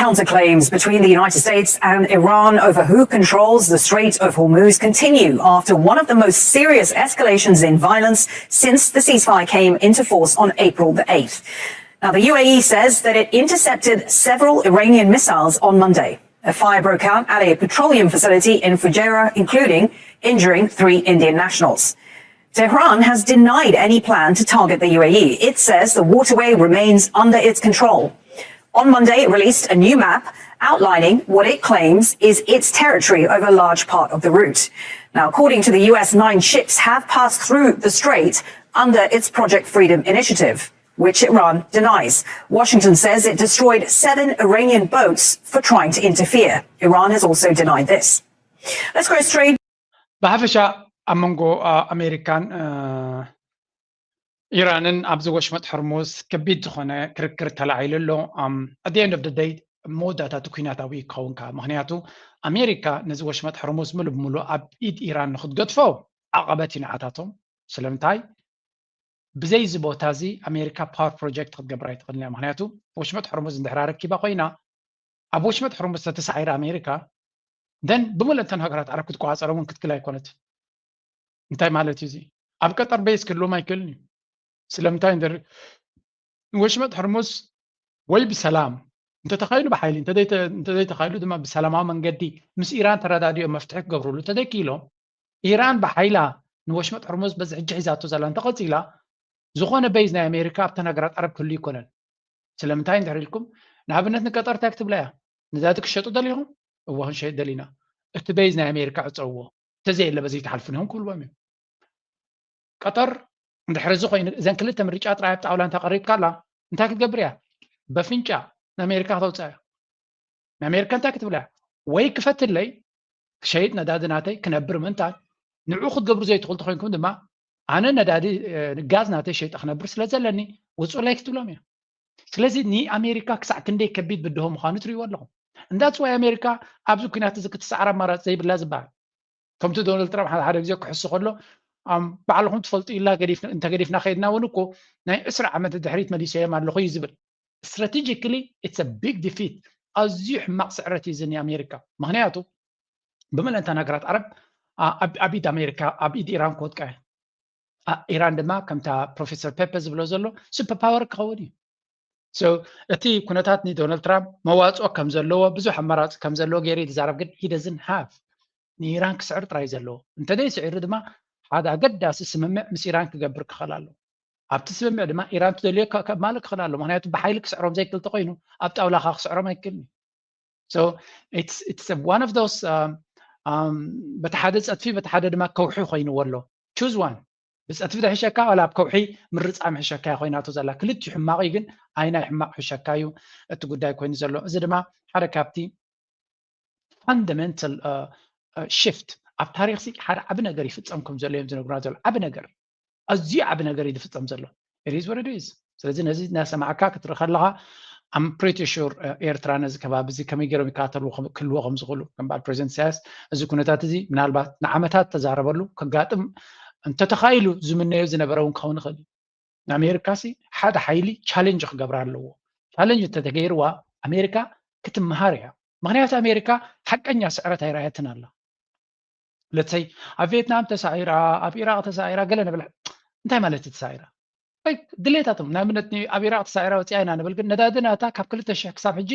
Counterclaims between the United States and Iran over who controls the Strait of Hormuz continue after one of the most serious escalations in violence since the ceasefire came into force on April the eighth. Now, the U A E says that it intercepted several Iranian missiles on Monday. A fire broke out at a petroleum facility in Fujairah, including injuring three Indian nationals. Tehran has denied any plan to target the U A E. It says the waterway remains under its control. On Monday, it released a new map outlining what it claims is its territory over a large part of the route. Now, according to the U S, nine ships have passed through the strait under its Project Freedom Initiative, which Iran denies. Washington says it destroyed seven Iranian boats for trying to interfere. Iran has also denied this. Let's go straight. ብሓፈሻ ኣብ መንጎ ኣሜሪካን ኢራንን ኣብዚ ወሽመጥ ሕርሙዝ ከቢድ ዝኾነ ክርክር ተላዒሉ ኣሎ። At the end of the day መወዳእታ እቲ ኩናታዊ ክኸውን ከኣ ምክንያቱ ኣሜሪካ ነዚ ወሽመጥ ሕርሙዝ ሙሉ ብሙሉ ኣብ ኢድ ኢራን ንክትገድፎ ዓቐበት እዩ ንዓታቶም። ስለምንታይ ብዘይ እዚ ቦታ እዚ ኣሜሪካ ፓወር ፕሮጀክት ክትገብር ኣይትኽእልን እያ። ምክንያቱ ወሽመጥ ሕርሙዝ እንድሕር ኣረኪባ ኮይና ኣብ ወሽመጥ ሕርሙዝ ተተሳዒራ ኣሜሪካ ደን ብምልእተን ሃገራት ዓረብ ክትቆፃፀሮም እውን ክትክል ኣይኮነት። እንታይ ማለት እዩ እዚ? ኣብ ቀጠር ቤዝ ክህልዎም ኣይክእልን እዩ። ስለምንታይ እንድሕር ንወሽመጥ ሕርሙዝ ወይ ብሰላም እንተተኻይሉ ብሓይሊ እንተዘይተኻይሉ ድማ ብሰላማዊ መንገዲ ምስ ኢራን ተረዳዲኦም መፍትሒ ክገብርሉ እንተዘይክኢሎም ኢራን ብሓይላ ንወሽመጥ ሕርሙዝ በዚ ሕጂ ሒዛቶ ዘላ እንተቐፂላ ዝኾነ ቤዝ ናይ ኣሜሪካ ኣብተን ሃገራት ዓረብ ክህሉ ይኮነን። ስለምንታይ እንድሕር ኢልኩም ንኣብነት ንቀጠር እንታይ ክትብላ እያ? ነዳዲ ክሸጡ ደሊኹም? እወ ክንሸይጥ ደሊና። እቲ ቤዝ ናይ ኣሜሪካ ዕፀውዎ። እንተዘየለ በዚ ይትሓልፉ ኢኹም ክብልዎም እዮም። ቀጠር እንድሕር እዚ ኮይኑ እዘን ክልተ ምርጫ ጥራይ ኣብ ጣውላ እንተቐሪብካ ኣላ እንታይ ክትገብር እያ? በፍንጫ ንኣሜሪካ ክተውፅኣ እያ። ንኣሜሪካ እንታይ ክትብላ እያ? ወይ ክፈትለይ ክሸይጥ ነዳዲ ናተይ ክነብር ምእንታን ንዑ ክትገብሩ ዘይትኽእሉ ተኮይንኩም ድማ ኣነ ነዳዲ ጋዝ ናተይ ሸይጠ ክነብር ስለ ዘለኒ ውፁለይ ክትብሎም እያ። ስለዚ ንኣሜሪካ ክሳዕ ክንደይ ከቢድ ብድሆ ምዃኑ ትርእይዎ ኣለኹም። እንዳፅዋይ ኣሜሪካ ኣብዚ ኩናት እዚ ክትሰዓር ኣማራፂ ዘይብላ ዝበሃል ከምቲ ዶናልድ ትራምፕ ሓደ ሓደ ግዜ ክሕሱ ከሎ ባዕልኹም ትፈልጡ ኢልና እንተገዲፍና ከይድና እውን እኮ ናይ ዕስራ ዓመት ድሕሪት መሊሰዮም ኣለኹ እዩ ዝብል። Strategically it's a big defeat። ኣዝዩ ሕማቕ ስዕረት እዩ እዚ ንኣሜሪካ። ምክንያቱ ብምልእንተን ሃገራት ዓረብ ኣብ ኢድ ኣሜሪካ ኣብ ኢድ ኢራን ክወድቃ እያ። ኢራን ድማ ከምታ ፕሮፌሰር ፔፐ ዝብሎ ዘሎ ሱፐር ፓወር ክኸውን እዩ። እቲ ኩነታት ንዶናልድ ትራምፕ መዋፅኦ ከም ዘለዎ ብዙሕ ኣማራፂ ከም ዘለዎ ገይሩ ይዛረብ ግን he doesn't have ንኢራን ክስዕር ጥራይ ዘለዎ እንተዘይ ስዒሩ ድማ ሓደ ኣገዳሲ ስምምዕ ምስ ኢራን ክገብር ክኽእል ኣለዎ። ኣብቲ ስምምዕ ድማ ኢራን ትደልዮ ከማልእ ክኽእል ኣሎ። ምክንያቱ ብሓይሊ ክስዕሮም ዘይክእል ተኮይኑ ኣብ ጣውላ ከዓ ክስዕሮም ኣይክእልን እዩ። So it's it's one of those በቲ ሓደ ፀድፊ በቲ ሓደ ድማ ከውሒ ኮይንዎ ኣሎ። Choose one። ብፀድፊ ዶ ይሕሸካ ዋላ ኣብ ከውሒ ምርፃም ይሕሸካ እያ ኮይናቶ ዘላ። ክልቲኡ ሕማቕ እዩ ግን ኣይናይ ሕማቕ ይሕሸካ እዩ እቲ ጉዳይ ኮይኑ ዘሎ። እዚ ድማ ሓደ ካብቲ fundamental shift ኣብ ታሪክ ሓደ ዓቢ ነገር ይፍፀም ከም ዘሎ እዮም ዝነግሩና ዘሎ። ዓቢ ነገር ኣዝዩ ዓቢ ነገር እዩ ዝፍፀም ዘሎ። It is what it is። ስለዚ ነዚ እናሰማዕካ ክትርኢ ከለኻ I'm pretty sure ኤርትራ ነዚ ከባቢ እዚ ከመይ ገይሮም ይከታተልዎ ክህልዎ ከም ዝኽእሉ ከም በዓል ፕሬዚደንት ኢሳያስ እዚ ኩነታት እዚ ምናልባት ንዓመታት ተዛረበሉ ከጋጥም እንተተኻኢሉ ዝምነዮ ዝነበረ እውን ክኸውን ይኽእል እዩ። ንኣሜሪካ ሲ ሓደ ሓይሊ ቻሌንጅ ክገብራ ኣለዎ። ቻሌንጅ እንተተገይርዋ ኣሜሪካ ክትመሃር እያ። ምክንያቱ ኣሜሪካ ሓቀኛ ስዕረት ኣይረኣየትን ኣላ። ለተይ ኣብ ቪየትናም ተሳዒራ ኣብ ኢራቅ ተሳዒራ ገለ ንብል እንታይ ማለት እዩ ተሳዒራ ድሌታቶም ንኣብነት ኣብ ኢራቅ ተሳዒራ ወፂኣ ኢና ንብል ግን ነዳዲ ናታ ካብ ክልተ ሽሕ ክሳብ ሕጂ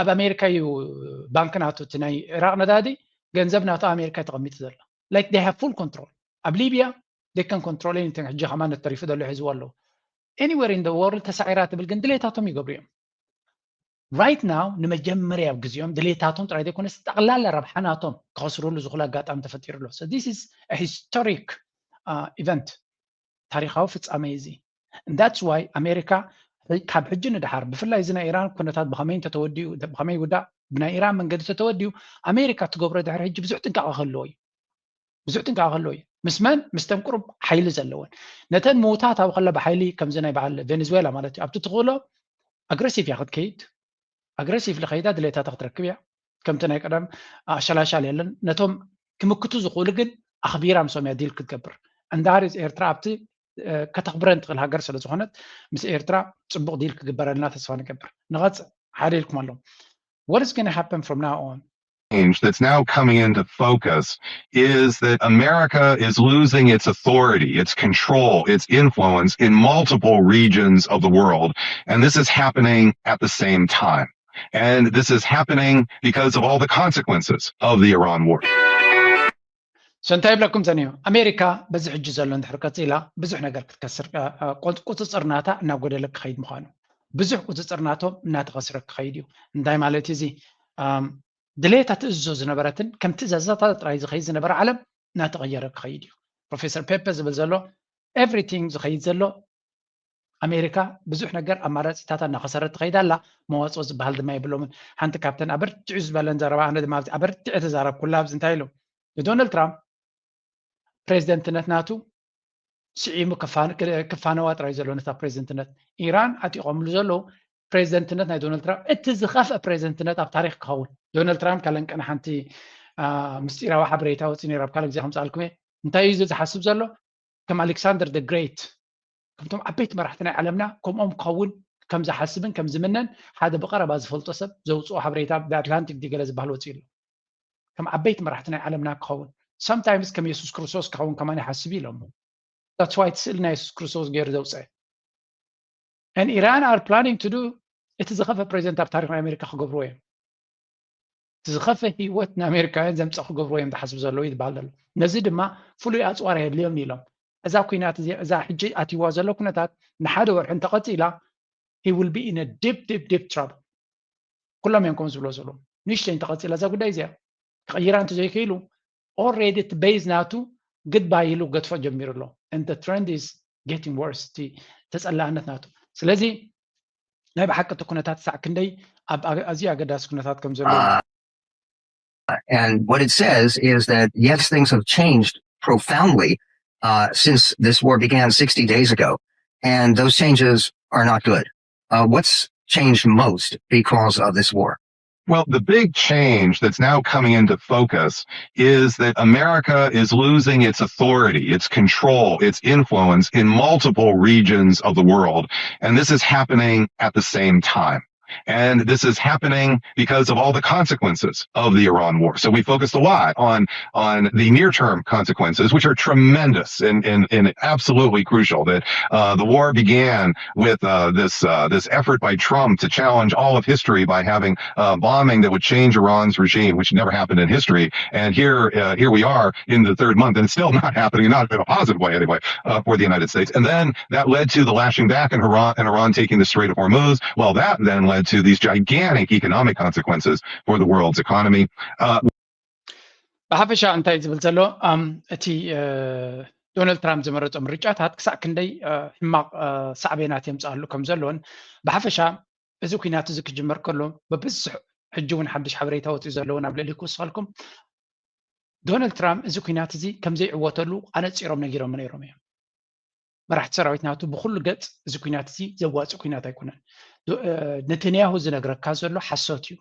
ኣብ ኣሜሪካ እዩ ባንክ ናቱ እቲ ናይ ኢራቅ ነዳዲ ገንዘብ ናቱ ኣሜሪካ ተቐሚጡ ዘሎ like they have full control ኣብ ሊብያ they can control anything ሕጂ ከማን ተሪፉ ዘሎ ሒዝዎ ኣለዉ anywhere in the world ተሳዒራ ትብል ግን ድሌታቶም ይገብሩ እዮም right now ንመጀመርያ ግዜኦም ድሌታቶም ጥራይ ዘይኮነስ ጠቕላላ ረብሓ ናቶም ክኸስርሉ ዝኽእሉ ኣጋጣሚ ተፈጢሩ ኣሎ this is historic event ታሪካዊ ፍጻመ እዩ እዚ that's why ኣሜሪካ ካብ ሕጂ ንድሓር ብፍላይ እዚ ናይ ኢራን ኩነታት ብኸመይ እንተተወዲኡ ብኸመይ ይውዳእ ብናይ ኢራን መንገዲ ተተወዲኡ ኣሜሪካ ትገብሮ ድሕሪ ሕጂ ብዙሕ ጥንቃቐ ክህልዎ እዩ ብዙሕ ጥንቃቐ ከሎ እዩ ምስ መን ምስተን ቁሩብ ሓይሊ ዘለወን ነተን ምውታት ኣብ ከላ ብሓይሊ ከምዚ ናይ በዓል ቬኔዝዌላ ማለት እዩ ኣብቲ ትኽእሎ ኣግረሲቭ እያ ክትከይድ ኣግረሲቭ ልኸይዳ ድሌታታ ክትረክብ እያ ከምቲ ናይ ቀደም ኣሸላሻል የለን ነቶም ክምክቱ ዝኽእሉ ግን ኣኽቢራ ምሶም እያ ዲል ክትገብር እንዳሃር ኤርትራ ኣብቲ ከተኽብረን ትኽእል ሃገር ስለ ዝኾነት ምስ ኤርትራ ፅቡቕ ዲል ክግበረልና ተስፋ ንገብር ንቐፅል ሓደ ኢልኩም ኣለዉ What is going to happen from now on? Change that's now coming into focus is that America is losing its authority, its control, its influence in multiple regions of the world. And this is happening at the same time. And this is happening because of all the consequences of the Iran war. So እንታይ ይብለኩም ዘንዮ ኣሜሪካ በዚ ሕጂ ዘሎ እንድሕር ቀፂላ ብዙሕ ነገር ክትከስር ቁፅፅር ናታ እናጎደለ ክኸይድ ምዃኑ ብዙሕ ቁፅፅር ናቶም እናተኸስረ ክኸይድ እዩ። እንታይ ማለት እዚ ድሌታ ትእዝዞ ዝነበረትን ከም ትእዛዛታ ጥራይ ዝኸይድ ዝነበረ ዓለም እናተቐየረ ክኸይድ እዩ። ፕሮፌሰር ፔፐ ዝብል ዘሎ everything ዝኸይድ ዘሎ ኣሜሪካ ብዙሕ ነገር ኣማራፂታታ እናኸሰረት ትኸይድ ኣላ። መዋፅኦ ዝበሃል ድማ የብሎምን። ሓንቲ ካብተን ኣበርቲዑ ዝበለን ዘረባ ኣነ ድማ ኣብዚ ኣበርቲዐ ተዛረብኩላ ኣብዚ እንታይ ኢሉ ንዶናልድ ትራምፕ ፕሬዚደንትነት ናቱ ስዒሙ ክፋነዋ ጥራይ ዘሎ ነታ ፕሬዚደንትነት ኢራን ዓጢቆምሉ ዘለዉ ፕሬዚደንትነት ናይ ዶናልድ ትራምፕ እቲ ዝኸፍአ ፕሬዚደንትነት ኣብ ታሪክ ክኸውን ዶናልድ ትራምፕ ካለንቀን ሓንቲ ምስጢራዊ ሓበሬታ ወፂ ነይሩ ኣብ ካልእ ግዜ ከምፅኣልኩም እየ እንታይ እዩ ዝሓስብ ዘሎ ከም ኣሌክሳንደር the great ከምቶም ዓበይቲ መራሕቲ ናይ ዓለምና ከምኦም ክኸውን ከም ዝሓስብን ከም ዝምነን ሓደ ብቐረባ ዝፈልጦ ሰብ ዘውፅኦ ሓበሬታ ብኣትላንቲክ ዲገለ ዝበሃል ወፂኡ ኣሎ ከም ዓበይቲ መራሕቲ ናይ ዓለምና ክኸውን sometimes ከም የሱስ ክርስቶስ ክኸውን ከማን ይሓስብ ኢሎም that's why እቲ ስእሊ ናይ የሱስ ክርስቶስ ገይሩ ዘውፅአ and Iran are planning to do እቲ ዝኸፈ ፕሬዚደንት ኣብ ታሪክ ናይ ኣሜሪካ ክገብርዎ እዮም ዝኸፈ ህይወት ንኣሜሪካውያን ዘምፀ ክገብርዎ እዮም ዝሓስቡ ዘለዉ ይበሃል ዘሎ ነዚ ድማ ፍሉይ ኣፅዋር የድልዮም ኢሎም እዛ ኩናት እዚ እዛ ሕጂ ኣትይዋ ዘሎ ኩነታት ንሓደ ወርሒ እንተቐፂላ he will be in a deep deep deep trouble ኩሎም እዮም ከም ዝብሎ ዘለዉ ንእሽተይ እንተቐፂላ እዛ ጉዳይ እዚኣ ክቕይራ እንተዘይክኢሉ already እቲ base ናቱ goodbye ኢሉ ገድፎ ጀሚሩ ኣሎ and the trend is getting worse እቲ ተፀላእነት ናቱ ስለዚ ናይ ብሓቂ እቲ ኩነታት ሳዕ ክንደይ ኣብ ኣዝዩ ኣገዳሲ ኩነታት ከም ዘሎ And what it says is that yes, things have changed profoundly uh, since this war began sixty days ago. And those changes are not good. Uh, what's changed most because of this war? Well, the big change that's now coming into focus is that America is losing its authority, its control, its influence in multiple regions of the world. And this is happening at the same time. And this is happening because of all the consequences of the Iran war. So we focused a lot on on the near-term consequences, which are tremendous and, and, and absolutely crucial. That uh, the war began with uh, this uh, this effort by Trump to challenge all of history by having uh, bombing that would change Iran's regime, which never happened in history. And here uh, here we are in the third month, and it's still not happening, not in a positive way anyway, uh, for the United States. And then that led to the lashing back in Iran and Iran taking the Strait of Hormuz. Well, that then led to these gigantic economic consequences for the world's economy. Uh, ብሓፈሻ እንታይ ዝብል ዘሎ እቲ ዶናልድ ትራምፕ ዝመረፆ ምርጫታት ክሳዕ ክንደይ ሕማቕ ሳዕቤናት የምፅኣሉ ከም ዘለዎን ብሓፈሻ እዚ ኩናት እዚ ክጅመር ከሎ ብብዝሕ ሕጂ እውን ሓድሽ ሓበሬታ ወፂኡ ዘለውን ኣብ ልዕሊ ክውስኸልኩም ዶናልድ ትራምፕ እዚ ኩናት እዚ ከምዘይዕወተሉ ኣነፂሮም ነጊሮም ነይሮም እዮም መራሕቲ ሰራዊት ናቱ ብኩሉ ገፅ እዚ ኩናት እዚ ዘዋፅእ ኩናት ኣይኮነን ነተንያሁ ዝነግረካ ዘሎ ሓሶት እዩ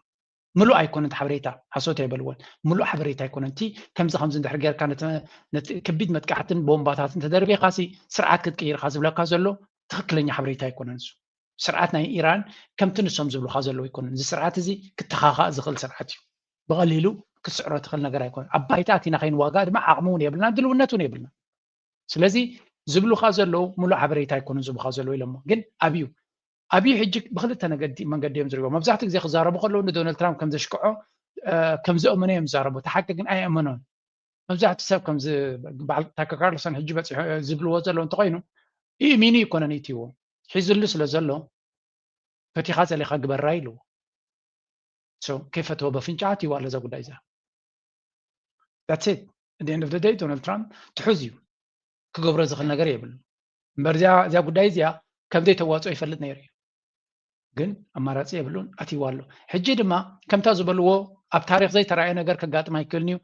ምሉእ ኣይኮነን ሓበሬታ ሓሶት ኣይበልዎን ምሉእ ሓበሬታ ኣይኮነን እቲ ከምዚ ከምዚ እንድሕር ጌርካ ከቢድ መጥቃዕትን ቦምባታትን ተደርቢኻሲ ስርዓት ክትቅይርካ ዝብለካ ዘሎ ትኽክለኛ ሓበሬታ ኣይኮነን እሱ ስርዓት ናይ ኢራን ከምቲ ንሶም ዝብሉካ ዘለዉ ኣይኮነን እዚ ስርዓት እዚ ክተኻኻእ ዝኽእል ስርዓት እዩ ብቐሊሉ ክትስዕሮ ትኽእል ነገር ኣይኮነን ኣብ ባይታ ኣቲና ከይንዋጋእ ድማ ዓቕሚ እውን የብልና ድልውነት እውን የብልና ስለዚ ዝብሉካ ዘለዉ ሙሉእ ሓበሬታ ኣይኮኑን ዝብካ ዘለዉ ኢሎሞ ግን ኣብዩ ኣብዩ ሕጂ ብክልተ ነገዲ መንገዲ እዮም ዝሪቦ መብዛሕትኡ ግዜ ክዛረቡ ከለዉ ንዶናልድ ትራምፕ ከም ዘሽክዖ ከም ዘእመኖ እዮም ዝዛረቡ እቲ ሓቂ ግን ኣይእመኖን መብዛሕትኡ ሰብ ከም በዓል ታከ ካርልሰን ሕጂ በፂሑ ዝብልዎ ዘለዉ እንተኮይኑ ኢሚኒ ይኮነን ኢትዎ ሒዝሉ ስለ ዘሎ ፈቲኻ ፀሊኻ ግበራ ኢልዎ ከይፈተወ በፍንጫ ኣትይዋ ኣሎ እዛ ጉዳይ እዛ that's it at the end of the day ዶናልድ ትራምፕ ትሑዝ እዩ ክገብሮ ዝኽእል ነገር የብሉ እምበር እዚኣ ጉዳይ እዚኣ ከምዘይ ተዋፅኦ ይፈልጥ ነይሩ እዩ ግን ኣማራፂ የብሉን ኣትይዋ ኣሎ ሕጂ ድማ ከምታ ዝበልዎ ኣብ ታሪክ ዘይተረኣየ ነገር ከጋጥም ኣይክእልን እዩ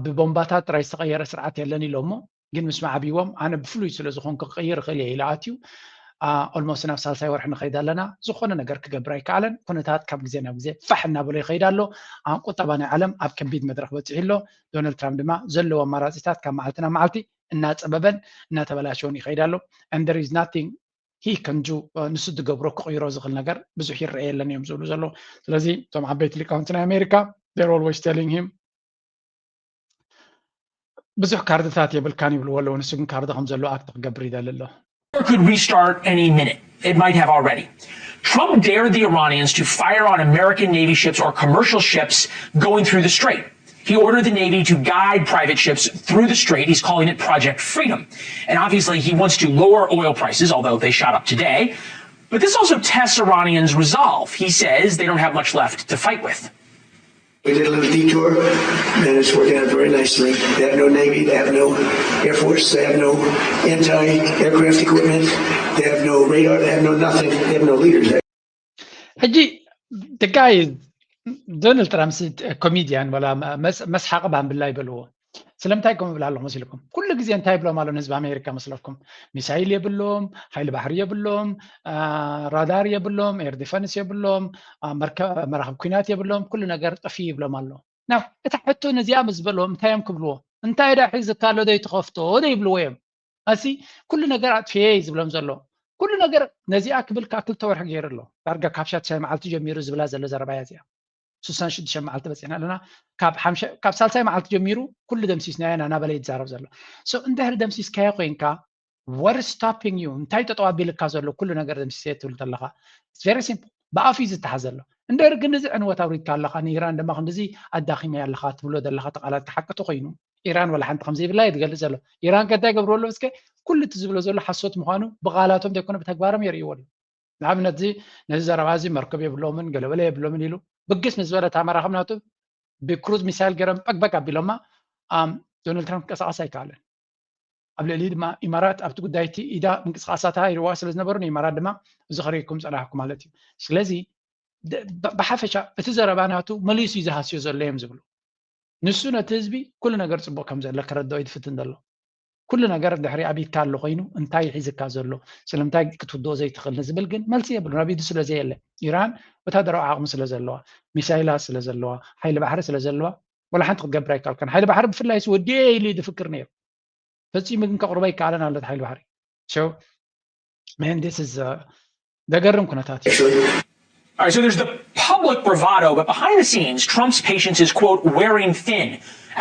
ብቦምባታት ጥራይ ዝተቀየረ ስርዓት የለን ኢሎሞ ግን ምስ ማዕብዎም ኣነ ብፍሉይ ስለ ዝኾንኩ ክቕይር እኽእል እየ ኢሉ ኣትዩ almost ናብ ሳልሳይ ወርሒ ንኸይድ ኣለና ዝኾነ ነገር ክገብር ኣይከኣለን ኩነታት ካብ ግዜ ናብ ግዜ ፋሕ እናበሎ ይኸይድ ኣሎ ቁጠባ ናይ ዓለም ኣብ ከቢድ መድረክ በፂሑ ኣሎ ዶናልድ ትራምፕ ድማ ዘለዎ ኣማራፂታት ካብ መዓልቲ ናብ መዓልቲ እናፀበበን እናተበላሸውን ይኸይድ ኣሎ and there is nothing he can do ንሱ ዝገብሮ ክቕይሮ ዝኽእል ነገር ብዙሕ ይረአ የለን እዮም ዝብሉ ዘለዉ ስለዚ እቶም ዓበይቲ ሊቃውንቲ ናይ ኣሜሪካ they're always telling him ብዙሕ ካርድታት የብልካን ይብልዎ ኣለዉ ንሱ ግን ካርድ ከም ዘለዎ ኣክት ክገብር ይደሊ ኣሎ could restart any minute. It might have already. Trump dared the Iranians to fire on American Navy ships or commercial ships going through the strait. He ordered the Navy to guide private ships through the strait. He's calling it Project Freedom. And obviously, he wants to lower oil prices, although they shot up today. But this also tests Iranians' resolve. He says they don't have much left to fight with. We did a little detour, and it's working out very nicely. They have no navy, they have no air force, they have no anti-aircraft equipment, they have no radar, they have no nothing, they have no leaders. ሕጂ ትጋይ ዶናልድ ትራምፕ ኮሜድያን ወላ መስሓቂ ባምብላ ይበልዎ። ስለምንታይ ከም ብላ ኣለኹ መሲልኩም? ኩሉ ግዜ እንታይ ይብሎም ኣሎ ንህዝቢ ኣሜሪካ መስለኩም? ሚሳይል የብሎም፣ ሓይሊ ባሕሪ የብሎም፣ ራዳር የብሎም፣ ኤር ዲፈንስ የብሎም፣ መራክብ ኩናት የብሎም፣ ኩሉ ነገር ጠፊ ይብሎም ኣሎ። ና እታ ሕቶ ነዚኣ ምስ በሎም እንታይ እዮም ክብልዎ? እንታይ ዳ ሒዝካ ኣሎ ደይ ትኸፍቶ ደይ ይብልዎ እዮም። ኣሲ ኩሉ ነገር ኣጥፍየ እዩ ዝብሎም ዘሎ። ኩሉ ነገር ነዚኣ ክብል ካብ ክልተ ወርሒ ገይሩ ኣሎ። ዳርጋ ካብ ሻድሻይ መዓልቲ ጀሚሩ ዝብላ ዘሎ ዘረባ እያ እዚኣ። ስሳን ሽዱሽተ መዓልቲ በፂሕና ኣለና። ካብ ሳልሳይ መዓልቲ ጀሚሩ ኩሉ ደምሲስናዮ ኢና እናበለ ይዛረብ ዘሎ። እንድሕር ደምሲስካዮ ኮይንካ what is stopping you? እንታይ ጠጠው ኣቢልካ ዘሎ ኩሉ ነገር ደምሲሰ ትብል ዘለኻ? Very simple። ብኣፍ እዩ ዝተሓዘ ኣሎ። እንድሕር ግን እዚ ዕንወት ኣውሪድካ ኣለኻ፣ ንኢራን ድማ ክንድዚ ኣዳኺመያ ኣለኻ ትብሎ ዘለኻ ተቓላት ሓቂ ተኮይኑ ኢራን ዋላ ሓንቲ ከምዘይብላ እዩ ዝገልጽ ዘሎ። ኢራን ከ እንታይ ገብርዎ ኣሎ? እስከ ኩሉ እቲ ዝብሎ ዘሎ ሓሶት ምዃኑ ብቓላቶም ዘይኮነ ብተግባሮም የርእይዎ ኣሎ። ንኣብነት እዚ ነዚ ዘረባ እዚ መርከብ የብሎምን ገለበለ የብሎምን ኢሉ ብግስ ምስ ዝበለ እታ መራኽብ ናቱ ብክሩዝ ሚሳይል ገይሮም በግበግ ኣቢሎማ። ዶናልድ ትራምፕ ክንቀሳቐስ ኣይከኣለን። ኣብ ልዕሊ ድማ ኢማራት ኣብቲ ጉዳይ እቲ ኢዳ ምንቅስቃሳታ ይርዋ ስለ ዝነበሩ ንኢማራት ድማ እዚ ከርእየኩም ጸናሕኩ ማለት እዩ። ስለዚ ብሓፈሻ እቲ ዘረባ ናቱ መሊሱ እዩ ዝሃስዮ ዘሎ እዮም ዝብሉ። ንሱ ነቲ ህዝቢ ኩሉ ነገር ጽቡቕ ከም ዘሎ ከረድኦ እዩ ዝፍትን ዘሎ። ኩሉ ነገር ድሕሪ ኣብ ኢድካ ኣሎ ኮይኑ እንታይ ሒዝካ ዘሎ ስለምንታይ ክትውድኦ ዘይትኽእል ንዝብል ግን መልሲ የብሉ። ኣብ ኢዱ ስለ ዘየለ ኢራን ወታደራዊ ዓቕሚ ስለ ዘለዋ፣ ሚሳይላት ስለ ዘለዋ፣ ሓይሊ ባሕሪ ስለ ዘለዋ ወላ ሓንቲ ክትገብር ኣይከኣልካን። ሓይሊ ባሕሪ ብፍላይ ወዲኤ ኢሉ እዩ ዝፍክር ነይሩ። ፈጺሙ ግን ከቕርቦ ኣይከኣለን ኣሎ ሓይሊ ባሕሪ። So man, this is ዘገርም ኩነታት እዩ። All right, so there's the public bravado, but behind the scenes, Trump's patience is, quote, wearing thin.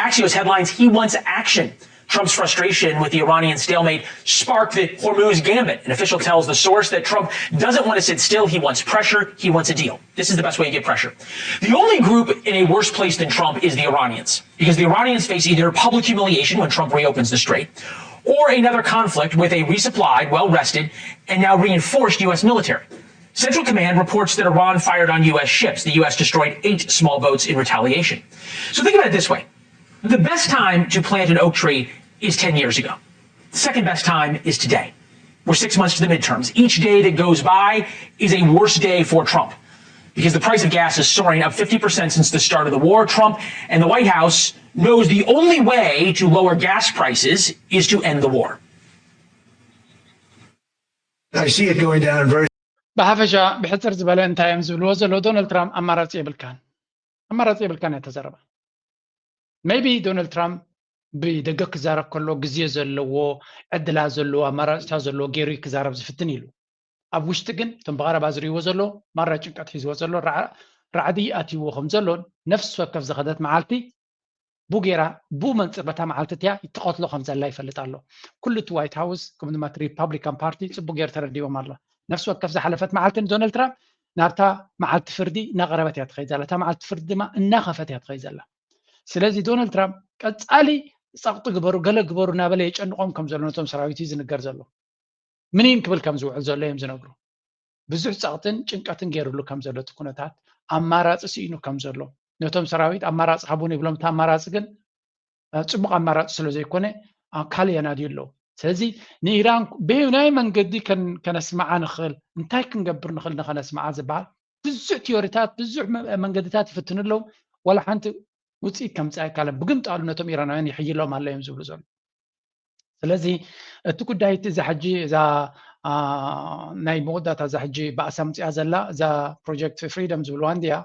Axios headlines, he wants action. Trump's frustration with the Iranian stalemate sparked the Hormuz gambit. An official tells the source that Trump doesn't want to sit still. He wants pressure. He wants a deal. This is the best way to get pressure. The only group in a worse place than Trump is the Iranians, because the Iranians face either public humiliation when Trump reopens the strait or another conflict with a resupplied, well rested, and now reinforced U S military. Central Command reports that Iran fired on U S ships. The U S destroyed eight small boats in retaliation. So think about it this way. The best time to plant an oak tree is ten years ago. The second best time is today. We're six months to the midterms. Each day that goes by is a worse day for Trump because the price of gas is soaring up fifty percent since the start of the war. Trump and the White House knows the only way to lower gas prices is to end the war. I see it going down very ብሓፈሻ ብሕፅር ዝበለ እንታይ እዮም ዝብልዎ ዘለዉ? ዶናልድ ትራምፕ ኣማራፂ የብልካን፣ ኣማራፂ የብልካን እያ ተዘረባ። Maybe ዶናልድ ትራምፕ ብደገ ክዛረብ ከሎ ግዜ ዘለዎ ዕድላት ዘለዎ ኣማራፅታት ዘለዎ ገይሩ ክዛረብ ዝፍትን ኢሉ። ኣብ ውሽጢ ግን እቶም ብቐረባ ዝርእይዎ ዘሎ ማራ ጭንቀት ሒዝዎ ዘሎ ራዕዲ ኣትይዎ ከም ዘሎን ነፍሲ ወከፍ ዝኸደት መዓልቲ ቡ ጌራ ቡ መንፅር በታ መዓልቲ እቲያ ይትቐትሎ ከም ዘላ ይፈልጥ ኣሎ። ኩሉ እቲ ዋይት ሃውስ ከም ድማ እቲ ሪፓብሊካን ፓርቲ ፅቡቅ ገይሩ ተረዲዎም ኣሎ። ነፍሲ ወከፍ ዝሓለፈት መዓልቲ ንዶናልድ ትራምፕ ናብታ መዓልቲ ፍርዲ እናቐረበት እያ ትኸይድ ዘላ። እታ መዓልቲ ፍርዲ ድማ እናኸፈት እያ ትኸይድ ዘላ። ስለዚ ዶናልድ ትራምፕ ቀፃሊ ፀቕጢ ግበሩ ገለ ግበሩ እናበለ የጨንቖም ከም ዘሎ ነቶም ሰራዊት እዩ ዝንገር ዘሎ። ምኒን ክብል ከም ዝውዕል ዘሎ እዮም ዝነግሩ። ብዙሕ ፀቕጥን ጭንቀትን ገይሩሉ ከም ዘሎ እቲ ኩነታት ኣማራፂ ስኢኑ ከም ዘሎ ነቶም ሰራዊት ኣማራፂ ሃቡን ይብሎም። እቲ ኣማራፂ ግን ፅቡቕ ኣማራፂ ስለ ዘይኮነ ካልእ የናድዩ ኣለዉ። ስለዚ ንኢራን በየናይ መንገዲ ከነስምዓ ንኽእል እንታይ ክንገብር ንኽእል ንኸነስምዓ ዝበሃል ብዙሕ ቲዮሪታት ብዙሕ መንገድታት ይፍትኑ ኣለዉ። ዋላ ሓንቲ ውፅኢት ከምፅእ ኣይካለን። ብግምጣሉ ነቶም ኢራናውያን ይሕይሎም ኣሎ እዮም ዝብሉ ዘሎ። ስለዚ እቲ ጉዳይ እቲ እዛ ሕጂ እዛ ናይ መወዳእታ እዛ ሕጂ ባእሳ ምፅያ ዘላ እዛ ፕሮጀክት ፍሪደም ዝብልዋ እንድያ።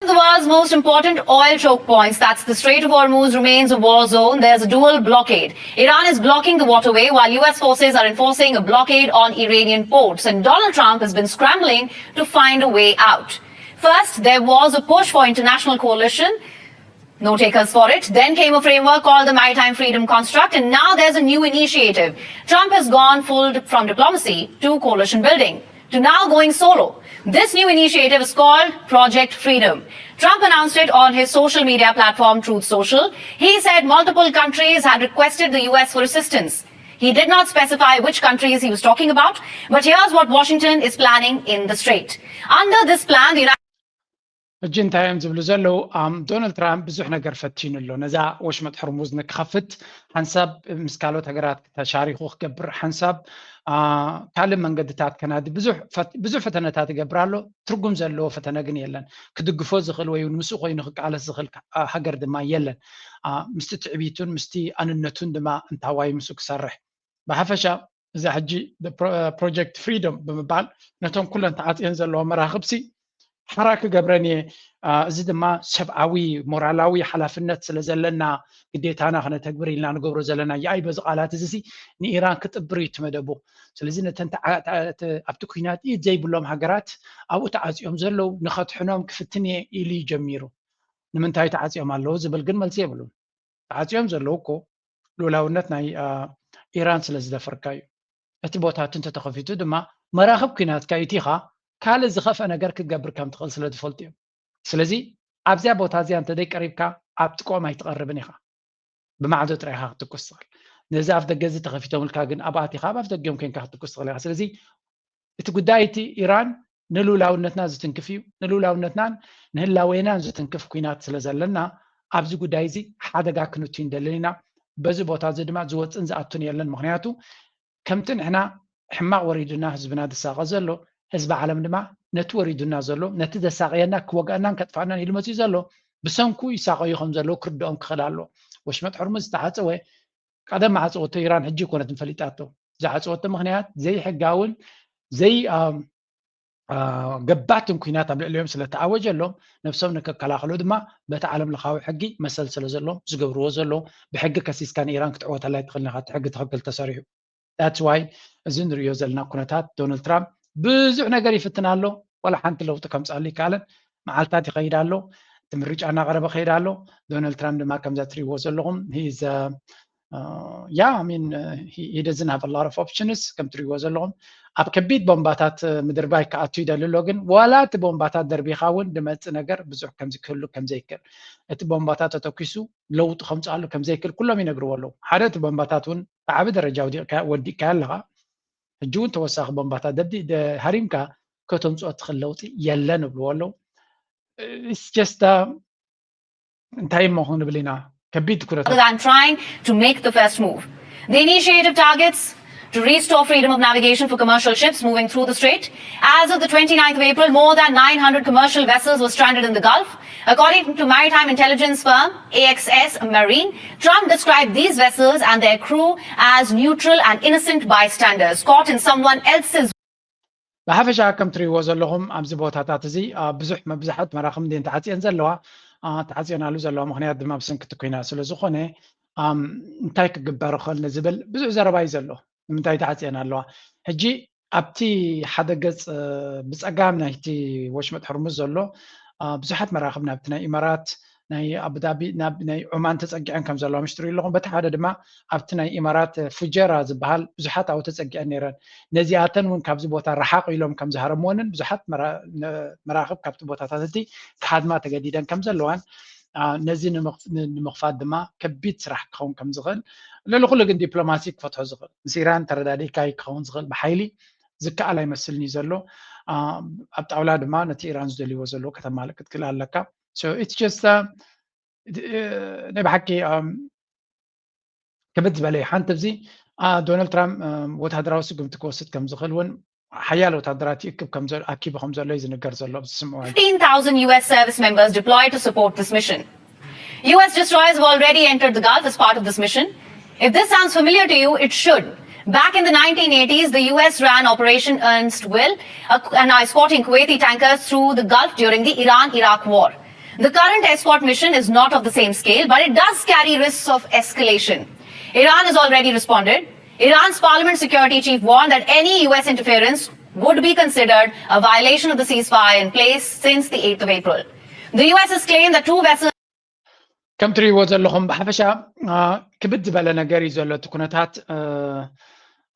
The world's most important oil choke points, that's the Strait of Hormuz, remains a war zone. There's a dual blockade. Iran is blocking the waterway while U S forces are enforcing a blockade on Iranian ports. And Donald Trump has been scrambling to find a way out. First, there was a push for international coalition. No takers for it. Then came a framework called the Maritime Freedom Construct, and now there's a new initiative. Trump has gone full from diplomacy to coalition building to now going solo. This new initiative is called Project Freedom. Trump announced it on his social media platform, Truth Social. He said multiple countries had requested the U S for assistance. He did not specify which countries he was talking about, but here's what Washington is planning in the Strait. Under this plan, the United ሕጂ እንታይ እዮም ዝብሉ ዘለዉ? ዶናልድ ትራምፕ ብዙሕ ነገር ፈቲኑ ኣሎ። ነዛ ወሽመጥ ሕርሙዝ ንክኸፍት ሓንሳብ ምስ ካልኦት ሃገራት ተሻሪኹ ክገብር፣ ሓንሳብ ካልእ መንገድታት ከናዲ ብዙሕ ፈተነታት ይገብር ኣሎ። ትርጉም ዘለዎ ፈተነ ግን የለን። ክድግፎ ዝኽእል ወይ እውን ምስኡ ኮይኑ ክቃለስ ዝኽእል ሃገር ድማ የለን። ምስቲ ትዕቢቱን ምስቲ ኣንነቱን ድማ እንታዋይ ምስኡ ክሰርሕ። ብሓፈሻ እዛ ሕጂ ፕሮጀክት ፍሪዶም ብምባል ነቶም ኩለን ተዓፅየን ዘለዎ መራኽብሲ ሓራ ክገብረን እየ። እዚ ድማ ሰብኣዊ ሞራላዊ ሓላፍነት ስለ ዘለና ግዴታና ክነተግብር ኢልና ንገብሮ ዘለና። ያኣይ በዚ ቃላት እዚ ንኢራን ክጥብር እዩ ትመደቡ። ስለዚ ነተን ኣብቲ ኩናት ኢድ ዘይብሎም ሃገራት ኣብኡ ተዓፅዮም ዘለዉ ንኸድሕኖም ክፍትን እየ ኢሉ እዩ ጀሚሩ። ንምንታይ ተዓፅዮም ኣለዉ ዝብል ግን መልሲ የብሉን። ተዓፅዮም ዘለዉ እኮ ልኡላውነት ናይ ኢራን ስለ ዝደፈርካ እዩ። እቲ ቦታ እቲ እንተተኸፊቱ ድማ መራኽብ ኩናትካ ኢቲኻ ካልእ ዝኸፍአ ነገር ክትገብር ከም ትኽእል ስለ ዝፈልጡ እዮም። ስለዚ ኣብዚያ ቦታ እዚኣ እንተ ዘይቀሪብካ ኣብቲ ቆም ኣይትቐርብን ኢኻ። ብማዕዶ ጥራይ ኢኻ ክትትኩስ ትኽእል። ነዚ ኣፍ ደገ እዚ ተኸፊቶምልካ ግን ኣብ ኣቲኻ ኣብ ኣፍ ደጊኦም ኮንካ ክትትኩስ ትኽእል ኢኻ። ስለዚ እቲ ጉዳይ እቲ ኢራን ንልኡላውነትና ዝትንክፍ እዩ። ንልኡላውነትናን ንህላዌናን ዝትንክፍ ኩናት ስለ ዘለና ኣብዚ ጉዳይ እዚ ሓደጋ ክንቱ ንደልን ኢና። በዚ ቦታ እዚ ድማ ዝወፅን ዝኣቱን የለን። ምክንያቱ ከምቲ ንሕና ሕማቕ ወሪዱና ህዝብና ዝሳቐ ዘሎ ህዝቢ ዓለም ድማ ነቲ ወሪዱና ዘሎ ነቲ ዘሳቐየና ክወግኣናን ከጥፋእናን ኢሉ መፅዩ ዘሎ ብሰንኩ ይሳቐዩ ከም ዘለዉ ክርድኦም ክኽእል ኣሎ። ወሽመጥ ሕርሙዝ ዝተዓፀወ ቀደም ዓፀወቶ ኢራን ሕጂ ይኮነትን ፈሊጣቶ። ዝዓፀወቶ ምክንያት ዘይሕጋውን ዘይ ገባትን ኩናት ኣብ ልዕሊኦም ስለ ተኣወጀሎም ነብሶም ንክከላኸሉ ድማ በቲ ዓለም ለኻዊ ሕጊ መሰል ስለ ዘለዎም ዝገብርዎ ዘለዉ ብሕጊ ከሲስካ ንኢራን ክትዕወተላ ይትኽእል ኢኻ። እቲ ሕጊ ትኽክል ተሰሪሑ። That's why እዚ ንሪኦ ዘለና ኩነታት ዶናልድ ትራምፕ ብዙሕ ነገር ይፍትን ኣሎ። ዋላ ሓንቲ ለውጢ ከምፅኣሉ ይከኣለን። መዓልታት ይኸይድ ኣሎ። እቲ ምርጫ እናቐረበ ከይድ ኣሎ። ዶናልድ ትራምፕ ድማ ከምዛ ትሪእዎ ዘለኹም ያ ሚን he doesn't have a lot of options ከም ትሪእዎ ዘለኹም ኣብ ከቢድ ቦምባታት ምድርባይ ክኣቱ ይደሊ ኣሎ። ግን ዋላ እቲ ቦምባታት ደርቢኻ እውን ድመፅእ ነገር ብዙሕ ከምዚ ክህሉ ከምዘይክእል እቲ ቦምባታት ተተኪሱ ለውጢ ከምፅኣሉ ከምዘይክእል ኩሎም ይነግርዎ ኣለዉ። ሓደ እቲ ቦምባታት እውን ብዓቢ ደረጃ ወዲቕካዮ ኣለኻ። ሕጂ እውን ተወሳኺ ቦምባታት ደብዲ ሃሪምካ ከተምፅኦ ትኽእል ለውጢ የለን እብልዎ ኣለዉ። It's just እንታይ እሞ ክንብል ኢና ከቢድ ኩነታት rather than trying to make the first move. The initiative targets to restore freedom of navigation for commercial ships moving through the strait. As of the twenty-ninth of April, more than nine hundred commercial vessels were stranded in the Gulf. According to maritime intelligence firm A X S Marine, Trump described these vessels and their crew as neutral and innocent bystanders caught in someone else's ብሓፈሻ ከም ትሪእዎ ዘለኹም ኣብዚ ቦታታት እዚ ብዙሕ መብዛሕት መራኽብ እንዴን ተዓፅየን ዘለዋ ተዓፅየናሉ ዘለዋ ምክንያት ድማ ብሰንኪ እቲ ኩናት ስለ ዝኾነ እንታይ ክግበር ይኽእል ንዝብል ብዙሕ ዘረባ እዩ ዘሎ። ንምንታይ ተዓፅየን ኣለዋ? ሕጂ ኣብቲ ሓደ ገፅ ብፀጋም ናይቲ ወሽመጥ ሕርሙዝ ዘሎ ብዙሓት መራኽብ ናብቲ ናይ ኢማራት ናይ ኣቡዳቢ ናብ ናይ ዑማን ተፀጊዐን ከም ዘለዋ ምሽትሪ ኣለኹም። በቲ ሓደ ድማ ኣብቲ ናይ ኢማራት ፍጀራ ዝበሃል ብዙሓት ኣብኡ ተፀጊዐን ነይረን። ነዚኣተን እውን ካብዚ ቦታ ረሓቕ ኢሎም ከም ዝሃረምወንን ብዙሓት መራኽብ ካብቲ ቦታታት እቲ ክሃድማ ተገዲደን ከም ዘለዋን ነዚ ንምኽፋት ድማ ከቢድ ስራሕ ክኸውን ከም ዝኽእል ልዕሊ ኩሉ ግን ዲፕሎማሲ ክፈትሖ ዝኽእል ምስ ኢራን ተረዳዲእካ ክኸውን ዝኽእል ብሓይሊ ዝከኣል ኣይመስልን እዩ ዘሎ። ኣብ ጣውላ ድማ ነቲ ኢራን ዝደልይዎ ዘለዉ ከተማልእ ክትክእል ኣለካ። ናይ ብሓቂ ክብድ ዝበለ እዩ። ሓንቲ ኣብዚ ዶናልድ ትራምፕ ወታደራዊ ስጉምቲ ክወስድ ከም ዝኽእል እውን ሓያል ወታደራት ይእክብ ኣኪቡ ከም ዘሎ እዩ ዝንገር ዘሎ ኣብዚ ስምዑ። fifteen thousand U S service members deployed to support this mission. U S destroyers have already entered the Gulf as part of this mission. If this sounds familiar to you, it should. Back in the nineteen eighties, the U S ran Operation Ernst Will, and now escorting Kuwaiti tankers through the Gulf during the Iran-Iraq war. The current escort mission is not of the same scale, but it does carry risks of escalation. Iran has already responded. Iran's parliament security chief warned that any U S interference would be considered a violation of the ceasefire in place since the eighth of April. The U S has claimed that two vessels ከም ትሪእዎ ዘለኹም ብሓፈሻ ክብድ ዝበለ ነገር እዩ ዘሎ እቲ ኩነታት።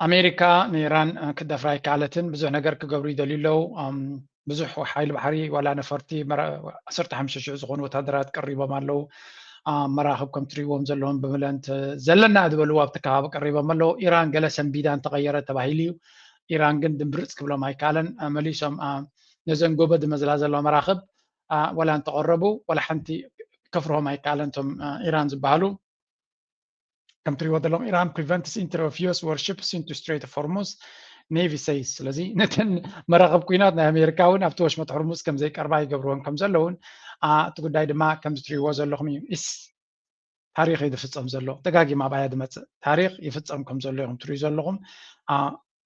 ኣሜሪካ ንኢራን ክደፍራ ኣይከኣለትን። ብዙሕ ነገር ክገብሩ ይደልዩ ኣለዉ። ብዙሕ ሓይሊ ባሕሪ ዋላ ነፈርቲ መራ- ዓሰርተ ሓሙሽተ ሽሕ ዝኾኑ ወታደራት ቀሪቦም ኣለዉ። አ፣ መራኽብ ከም ትሪእዎም ዘለዎም ብምለንት ዘለና ዝበልዎ ኣብቲ ከባቢ ቀሪቦም ኣለዉ። ኢራን ገለ ሰንቢዳ እንተቐየረ ተባሂሉ እዩ። ኢራን ግን ድምብርፅ ክብሎም ኣይከኣለን። አ፣ መሊሶም አ፣ ነዘን ጎበ ዝመዝላ ዘለዋ መራኽብ አ፣ ዋላ እንተቐረቡ ዋላ ሓንቲ ከፍርሆም ኣይከኣለን እቶም አ፣ ኢራን ዝበሃሉ። ከም ትሪእዎ ዘለኹም ኢራን prevents entry of U S warships into Strait of Hormuz, Navy says። ስለዚ ነተን መራኽብ ኩናት ናይ ኣሜሪካ እውን ኣብቲ ወሽመጥ ሕርሙዝ ከም ዘይቀርባ ይገብርወን ከም ዘለውን አ፣ እቲ ጉዳይ ድማ ከምዚ ትሪእዎ ዘለኹም እዩ። ኢስ ታሪኽ እዩ ዝፍጸም ዘሎ። ደጋጊማ ኣብኣያ ዝመጽእ ታሪኽ ይፍጸም ከም ዘሎ ኢኹም ትሪኡ ዘለኹም። አ፣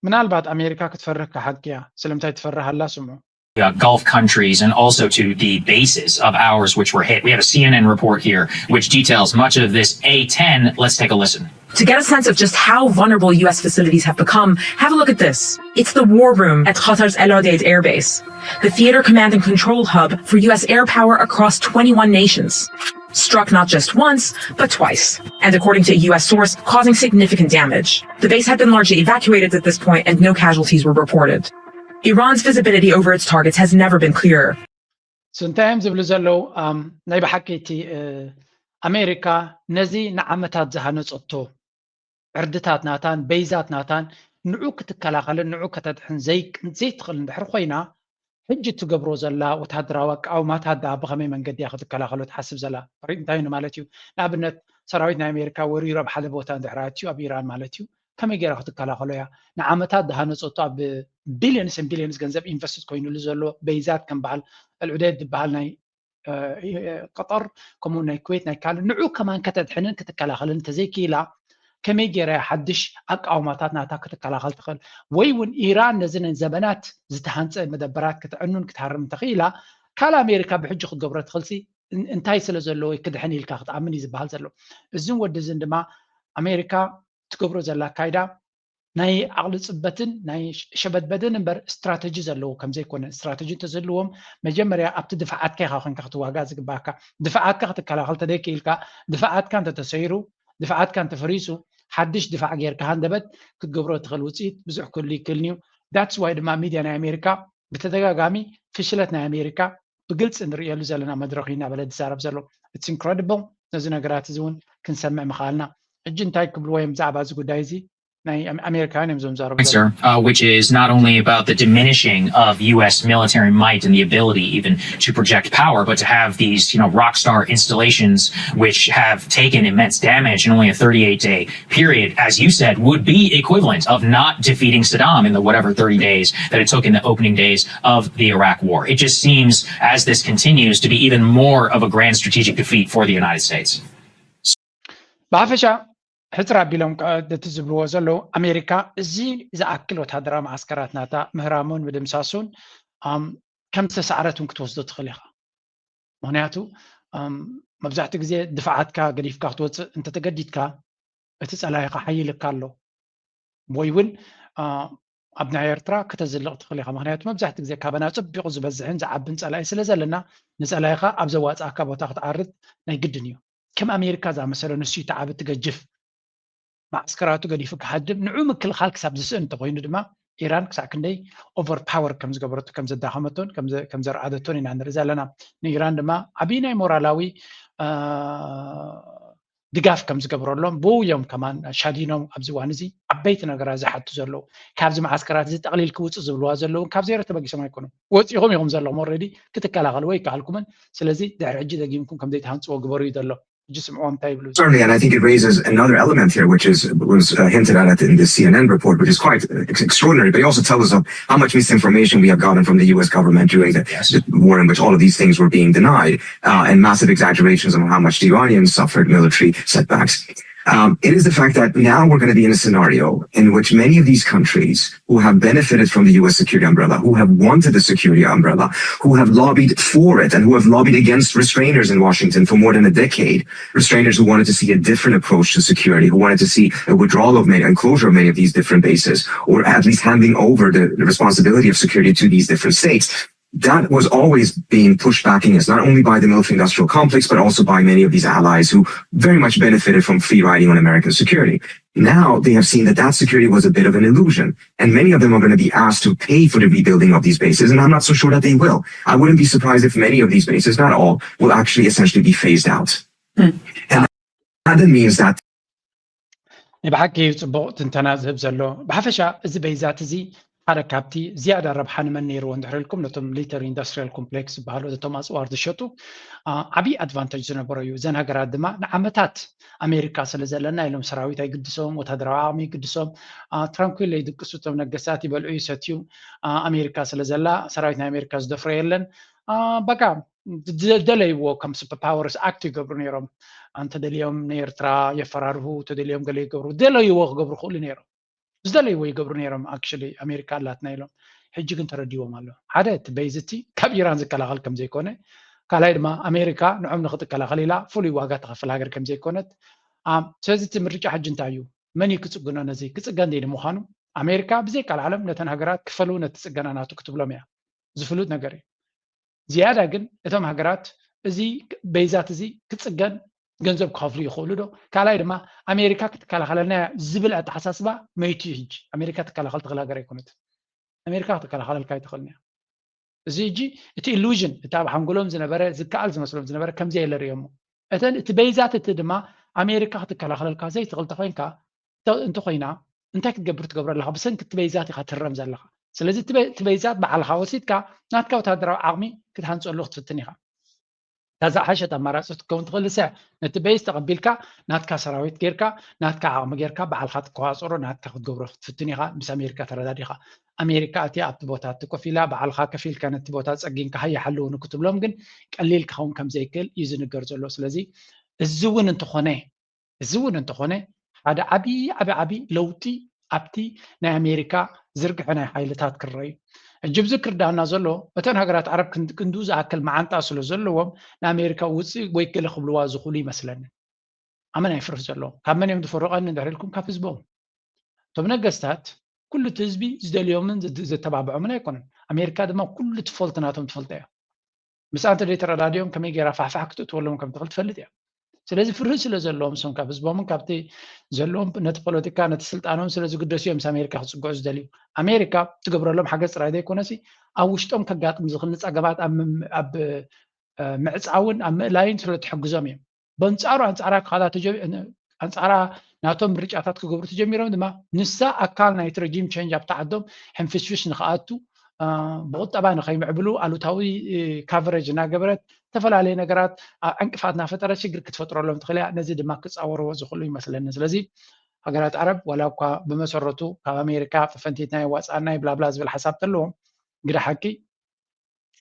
ምናልባት ኣሜሪካ ክትፈርህ ከሓቂ እያ። ስለምንታይ ትፈርህ ኣላ? ስምዑ። uh, Gulf countries and also to the bases of ours which were hit. We have a C N N report here which details much of this A ten. Let's take a listen. To get a sense of just how vulnerable U S facilities have become, have a look at this. It's the war room at Qatar's El Udeid Air Base, the theater command and control hub for U S air power across twenty-one nations. Struck not just once, but twice. And according to a U S source, causing significant damage. The base had been largely evacuated at this point, and no casualties were reported. Iran's visibility over its targets has never been clearer. So እንታይ እዮም ዝብሉ ዘለዉ? ኣም፣ ናይ ብሓቂ እቲ እ፣ ኣሜሪካ ነዚ ንዓመታት ዝሃነፀቶ ዕርድታት ናታን በይዛት ናታን ንዑ ክትከላኸልን ንዑ ከተድሕን ዘይ- ዘይትኽእል እንድሕር ኮይና፣ ሕጂ ትገብሮ ዘላ ወታደራዊ ኣቃውማታት ደኣ ብኸመይ መንገዲ እያ ክትከላኸሎ ትሓስብ ዘላ? ሪ- እንታይ ንማለት እዩ? ንኣብነት ሰራዊት ናይ ኣሜሪካ ወሪሩ ኣብ ሓደ ቦታ እንድሕር ኣትዩ ኣብ ኢራን ማለት እዩ፣ ከመይ ገይራ ክትከላኸሎ እያ? ንዓመታት ዝሃነፀቶ ኣብ ቢልዮንስ ን ቢልዮንስ ገንዘብ ኢንቨስትድ ኮይኑሉ ዘሎ በይዛት ከም በዓል ኣልዑደይድ ዝበሃል ናይ እ፣ ቀጠር ከምኡ ናይ ኩዌት ናይ ካልእ ንዑ ከማን ከተድሕንን ክትከላኸልን እንተዘይክኢላ ከመይ ገይራ እያ ሓድሽ ኣቃውማታት ናታ ክትከላኸል ትኽእል? ወይ እውን ኢራን ነዚ ናይ ዘበናት ዝተሃንፀ መደበራት ክትዕኑን ክትሃርም እንተኽኢላ ካልእ ኣሜሪካ ብሕጂ ክትገብሮ ትኽእልሲ ን- እንታይ ስለ ዘለዎ ክድሕን ኢልካ ክትኣምን እዩ ዝበሃል ዘሎ። እዝን ወዲ እዝን ድማ ኣሜሪካ ትገብሮ ዘላ ኣካይዳ ናይ ዓቕሊ ፅበትን ናይ ሸበድበድን እምበር ስትራተጂ ዘለዎ ከምዘይኮነ፣ ስትራተጂ እንተዝህልዎም መጀመርያ ኣብቲ ድፍዓትካ ኢኻ ኮንካ ክትዋጋእ ዝግባእካ። ድፍዓትካ ክትከላኸል ተደይክኢልካ፣ ድፍዓትካ እንተተሰይሩ፣ ድፍዓትካ እንተፈሪሱ፣ ሓድሽ ድፋዕ ጌርካ ሃንደበት ክትገብሮ ትኽእል ውፅኢት ብዙሕ ክህሉ ይክእልን እዩ። ዳትስ ዋይ ድማ ሚድያ ናይ ኣሜሪካ ብተደጋጋሚ ፍሽለት ናይ ኣሜሪካ ብግልፂ ንርእየሉ ዘለና መድረኽ እዩ እናበለ ዝዛረብ ዘሎ። It's incredible። ነዚ ነገራት እዚ እውን ክንሰምዕ ምኽኣልና። ሕጂ እንታይ ክብልዎ እዮም ብዛዕባ እዚ ጉዳይ እዚ ናይ ኣም- ኣሜሪካውያን እዮም እዞም ዝዛረቡ ዘለዉ። Sir, uh, which is not only about the diminishing of U S military might and the ability even to project power, but to have these, you know, rock star installations which have taken immense damage in only a thirty-eight day period, as you said, would be equivalent of not defeating Saddam in the whatever thirty days that it took in the opening days of the Iraq War. It just seems, as this continues, to be even more of a grand strategic defeat for the United States. ብሓፈሻ ሕፅር ኣቢሎም ከ- እቲ ዝብልዎ ዘለዉ ኣሜሪካ እዚ ዝኣክል ወታደራዊ መዓስከራት ናታ ምህራሙን ምድምሳሱን ኣም፣ ከም ዝተሳዕረት እውን ክትወስዶ ትኽእል ኢኻ። ምክንያቱ ኣም፣ መብዛሕትኡ ግዜ ድፍዓትካ ገዲፍካ ክትወፅእ እንተተገዲድካ እቲ ፀላኢኻ ሓይልካ ኣሎ ወይ እውን አ፣ ኣብ ናይ ኤርትራ ከተዝልቕ ትኽእል ኢኻ። ምክንያቱ መብዛሕትኡ ግዜ ካበና ፅቢቑ ዝበዝሕን ዝዓብን ፀላኢ ስለ ዘለና ንፀላኢኻ ኣብ ዘዋፅኣካ ቦታ ክትዓርድ ናይ ግድን እዩ። ከም ኣሜሪካ ዝኣመሰለ ንሱ እዩ ተዓቢ ትገጅፍ መዓስከራቱ ገዲፉ ክሃድም ንዑ ምክልኻል ክሳብ ዝስእን እንተኮይኑ ድማ ኢራን ክሳዕ ክንደይ ኦቨር ፓወር ከም ዝገበረቶ ከም ዘዳኸመቶን ከም ዘ- ከም ዘርዓደቶን ኢና ንርኢ ዘለና። ንኢራን ድማ ዓብዪ ናይ ሞራላዊ አ፣ ድጋፍ ከም ዝገብረሎም ብኡ እዮም ከማን ሻዲኖም ኣብዚ እዋን እዚ ዓበይቲ ነገራት ዝሓቱ ዘለዉ። ካብዚ መዓስከራት እዚ ጠቕሊል ክውፅእ ዝብልዋ ዘለዉ ካብ ዜሮ ተበጊሶም ኣይኮኑም፣ ወፂኹም ኢኹም ዘለኹም። ኦልሬዲ ክትከላኸልዎ ይከኣልኩምን። ስለዚ ድሕሪ ሕጂ ደጊምኩም ከም ዘይትሃንፅዎ ግበሩ እዩ ዘሎ። ሕጂ ስምዕዎም እንታይ ይብሉ። Certainly, and I think it raises another element here, which is was uh, hinted at in the C N N report, which is quite ex- extraordinary. But it also tells us of how much misinformation we have gotten from the U S government during the, the war, in which all of these things were being denied, uh, and massive exaggerations on how much the Iranians suffered military setbacks. Um, it is the fact that now we're going to be in a scenario in which many of these countries who have benefited from the U S security umbrella, who have wanted the security umbrella, who have lobbied for it, and who have lobbied against restrainers in Washington for more than a decade, restrainers who wanted to see a different approach to security, who wanted to see a withdrawal of many and closure of many of these different bases, or at least handing over the, the responsibility of security to these different states. that was always being pushed back against, not only by the military industrial complex, but also by many of these allies who very much benefited from free riding on American security. Now they have seen that that security was a bit of an illusion, and many of them are going to be asked to pay for the rebuilding of these bases, and I'm not so sure that they will. I wouldn't be surprised if many of these bases, not all, will actually essentially be phased out. And that then means that ናይ ብሓቂ እዩ ጽቡቕ ትንተና ዝህብ ዘሎ። ብሓፈሻ እዚ በይዛት እዚ ሓደ ካብቲ ዝያዳ ረብሓ ንመን ነይርዎ እንድሕር ኢልኩም፣ ነቶም ሊተር ኢንዱስትሪያል ኮምፕሌክስ ዝበሃሉ ነቶም ኣጽዋር ዝሸጡ፣ አ፣ ዓብዪ ኣድቫንቴጅ ዝነበሮ እዩ። እዘን ሃገራት ድማ ንዓመታት ኣሜሪካ ስለ ዘለና ኢሎም ሰራዊት ኣይግድሶም፣ ወታደራዊ ዓቕሚ ይግድሶም፣ አ፣ ትራንኩል ይድቅሱ፣ እቶም ነገስታት ይበልዑ ይሰትዩ፣ አ፣ ኣሜሪካ ስለ ዘላ ሰራዊት ናይ ኣሜሪካ ዝደፍሮ የለን። አ፣ በቃ ዝደለይዎ ከም ሱፐር ፓወርስ ኣክት ይገብሩ ነይሮም። እንተደልዮም ንኤርትራ የፈራርሁ፣ እንተደልዮም ገለ ይገብሩ፣ ዝደለይዎ ክገብሩ ክእሉ ነይሮም። ዝደለይዎ ይገብሩ ነይሮም። ኣክቹሊ ኣሜሪካ ኣላትና ኢሎም። ሕጂ ግን ተረዲዎም ኣሎ። ሓደ እቲ በይዝ እቲ ካብ ኢራን ዝከላኸል ከም ዘይኮነ፣ ካልኣይ ድማ ኣሜሪካ ንዖም ንክትከላኸል ኢላ ፍሉይ ዋጋ ትኸፍል ሃገር ከም ዘይኮነት። ኣም፣ ስለዚ እቲ ምርጫ ሕጂ እንታይ እዩ? መን እዩ ክጽግኖ? ነዚ ክጽገን ደይ ንምዃኑ ኣሜሪካ ብዘይ ቃል ዓለም ነተን ሃገራት ክፈሉ ነቲ ጽገና ናቱ ክትብሎም እያ። ዝፍሉጥ ነገር እዩ። ዝያዳ ግን እቶም ሃገራት እዚ በይዛት እዚ ክጽገን ገንዘብ ክኸፍሉ ይኽእሉ ዶ? ካልኣይ ድማ ኣሜሪካ ክትከላኸለልና እያ ዝብል ኣተሓሳስባ መይቱ እዩ። ሕጂ ኣሜሪካ ትከላኸል ትኽእል ሃገር ኣይኮነትን። ኣሜሪካ ክትከላኸለልካ ኣይትኽእልን እያ። እዚ ሕጂ እቲ ኢሉዥን፣ እቲ ኣብ ሓንጎሎም ዝነበረ፣ ዝከኣል ዝመስሎም ዝነበረ ከምዚ የለ ርእዮሞ። እተን እቲ በይዛት እቲ ድማ ኣሜሪካ ክትከላኸለልካ ዘይትኽእል ተኾይንካ፣ እንተ-፣ እንተኾይና እንታይ ክትገብር ትገብሮ ኣለኻ? ብሰንኪ እቲ በይዛት ኢኻ ትህረም ዘለኻ። ስለዚ እቲ በ-፣ እቲ በይዛት ባዕልኻ ወሲድካ ናትካ ወታደራዊ ዓቕሚ ክትሃንጸሉ ክትፍትን ኢኻ። እታ ዝሓሸት ኣማራጺ ክትከውን ትኽእል ንሳ እያ። ነቲ በይዝ ተቐቢልካ ናትካ ሰራዊት ጌርካ ናትካ ዓቕሚ ጌርካ ባዕልኻ ትቆጻጸሮ ናትካ ክትገብሮ ክትፍትን ኢኻ። ምስ ኣሜሪካ ተረዳዲኻ ኣሜሪካ እቲኣ ኣብቲ ቦታ እቲ ኮፍ ኢላ ባዕልኻ ከፊልካ ነቲ ቦታ ጸጊንካ ሃየ ሓልውኒ ክትብሎም ግን ቀሊል ክኸውን ከም ዘይክእል እዩ ዝንገር ዘሎ። ስለዚ እዚ እውን እንተኾነ እዚ እውን እንተኾነ ሓደ ዓቢ ዓቢ ዓቢ ለውጢ ኣብቲ ናይ ኣሜሪካ ዝርግሐ ናይ ሓይልታት ክረአ እዩ። ሕጂ ብዚ ክርዳና ዘሎ እተን ሃገራት ዓረብ ክንድ-፣ ክንድኡ ዝኣክል መዓንጣ ስለ ዘለዎም ንኣሜሪካ ውፅእ ወይ ገለ ክብልዋ ዝኽእሉ ይመስለኒ። ኣመን ኣይፍርህ ዘለዎም። ካብ መን እዮም ዝፈርቐኒ እንድሕር ኢልኩም ካብ ህዝቦም። እቶም ነገስታት ኩሉ እቲ ህዝቢ ዝደልዮምን ዝድ-፣ ዘተባብዖምን ኣይኮነን። ኣሜሪካ ድማ ኩሉ እቲ ፎልት ናቶም ትፈልጦ እያ። ምስኣ እንተ ዘይተረዳዲኦም ከመይ ገይራ ፋሕፋሕ ክትእትወሎም ከም ትኽእል ትፈልጥ እያ። ስለዚ ፍርሂ ስለ ዘለዎም እሶም ካብ ህዝቦምን ካብቲ ዘለዎም ነቲ ፖለቲካ ነቲ ስልጣኖም ስለ ዝግደሱ እዮም ምስ ኣሜሪካ ክጽግዑ ዝደልዩ። ኣሜሪካ ትገብረሎም ሓገዝ ጥራይ ዘይኮነሲ ኣብ ውሽጦም ከጋጥም ዝኽእል ንጸገማት ኣብ ምም-፣ ኣብ፣ እ፣ ምዕጻውን ኣብ ምእላይን ስለ ትሕግዞም እዮም። በንጻሩ ኣንጻራ ክኻዳ ተጀ-፣ ኣንጻራ ናቶም ምርጫታት ክገብሩ ተጀሚሮም ድማ ንሳ ኣካል ናይቲ ረጂም ቸንጅ ኣብቲ ዓዶም ሕንፍሽፍሽ ንኽኣቱ፣ እ፣ ብቁጠባ ንኸይምዕብሉ ኣሉታዊ፣ እ፣ ካቨሬጅ እናገበረት ዝተፈላለየ ነገራት ኣብ ዕንቅፋት እናፈጠረት ሽግር ክትፈጥረሎም ትኽእል እያ። ነዚ ድማ ክጻወርዎ ዝኽእሉ ይመስለኒ። ስለዚ ሃገራት ዓረብ ዋላ እኳ ብመሰረቱ ካብ ኣሜሪካ ፈፈንቲትና የዋጽኣና እዩ ብላብላ ዝብል ሓሳብ ተለዎም፣ ግደ ሓቂ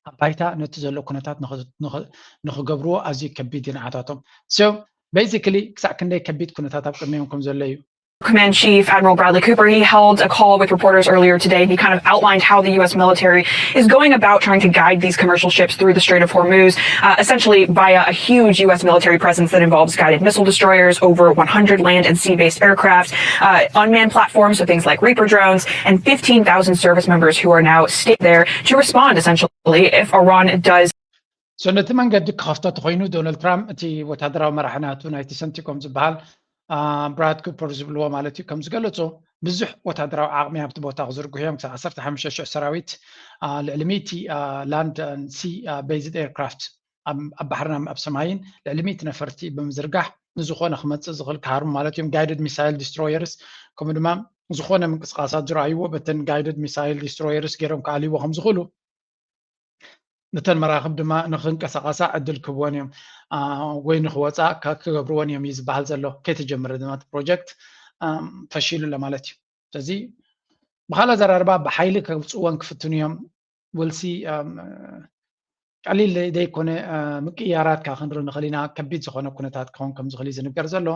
ኣብ ባይታ ነቲ ዘሎ ኩነታት ንኽ-፣ ንኽ-፣ ንኽገብርዎ ኣዝዩ ከቢድ እዩ ንዓታቶም። So basically ክሳዕ ክንደይ ከቢድ ኩነታት ኣብ ቅድሚኦም ከም ዘሎ እዩ። Command Chief Admiral Bradley Cooper, he held a call with reporters earlier today. He kind of outlined how the U S military is going about trying to guide these commercial ships through the Strait of Hormuz, uh, essentially via a huge U S military presence that involves guided missile destroyers, over one hundred land and sea-based aircraft, uh, unmanned platforms, so things like Reaper drones, and fifteen thousand service members who are now stationed there to respond, essentially, if Iran does So ነቲ መንገዲ ክኸፍቶ ተኾይኑ ዶናልድ ትራምፕ እቲ ወታደራዊ መራሒ ናቱ ናይቲ ሰንቲኮም ዝበሃል፣ አ፣ ብራድ ኩፐር ዝብልዎ ማለት እዩ ከም ዝገለጾ ብዙሕ ወታደራዊ ዓቕሚ ኣብቲ ቦታ ክዝርግሑ እዮም። ክሳብ ዓሰርተ ሓሙሽተ ሽሕ ሰራዊት፣ አ፣ ልዕሊ ሚእቲ፣ አ፣ ላንድ ሲ፣ አ፣ ቤዝድ ኤርክራፍት ኣብ፣ ኣብ ባሕርን ኣብ ሰማይን ልዕሊ ሚእቲ ነፈርቲ ብምዝርጋሕ ንዝኾነ ክመጽእ ዝኽእል ክሃርሙ ማለት እዮም። ጋይድድ ሚሳይል ዲስትሮየርስ ከምኡ ድማ ዝኾነ ምንቅስቃሳት ዝረኣይዎ በተን ጋይድድ ሚሳይል ዲስትሮየርስ ገይሮም ክኣልይዎ ከም ዝኽእሉ ነተን መራኽብ ድማ ንኽንቀሳቐሳ ዕድል ክህብወን እዮም፣ አ፣ ወይ ንኽወፃ ካ-፣ ክገብርወን እዮም እዩ ዝበሃል ዘሎ። ከይተጀመረ ድማ እቲ ፕሮጀክት፣ ኣም፣ ፈሺሉ ኣሎ ማለት እዩ። ስለዚ ብኻልእ ኣዘራርባ ብሓይሊ ከውፅእወን ክፍትኑ እዮም። ወልሲ፣ ኣም፣ ቀሊል ዘይኮነ፣ አ፣ ምቅያራት ካብ ክንርኢ ንኽእል ኢና። ከቢድ ዝኾነ ኩነታት ክኸውን ከም ዝኽእል እዩ ዝንገር ዘሎ።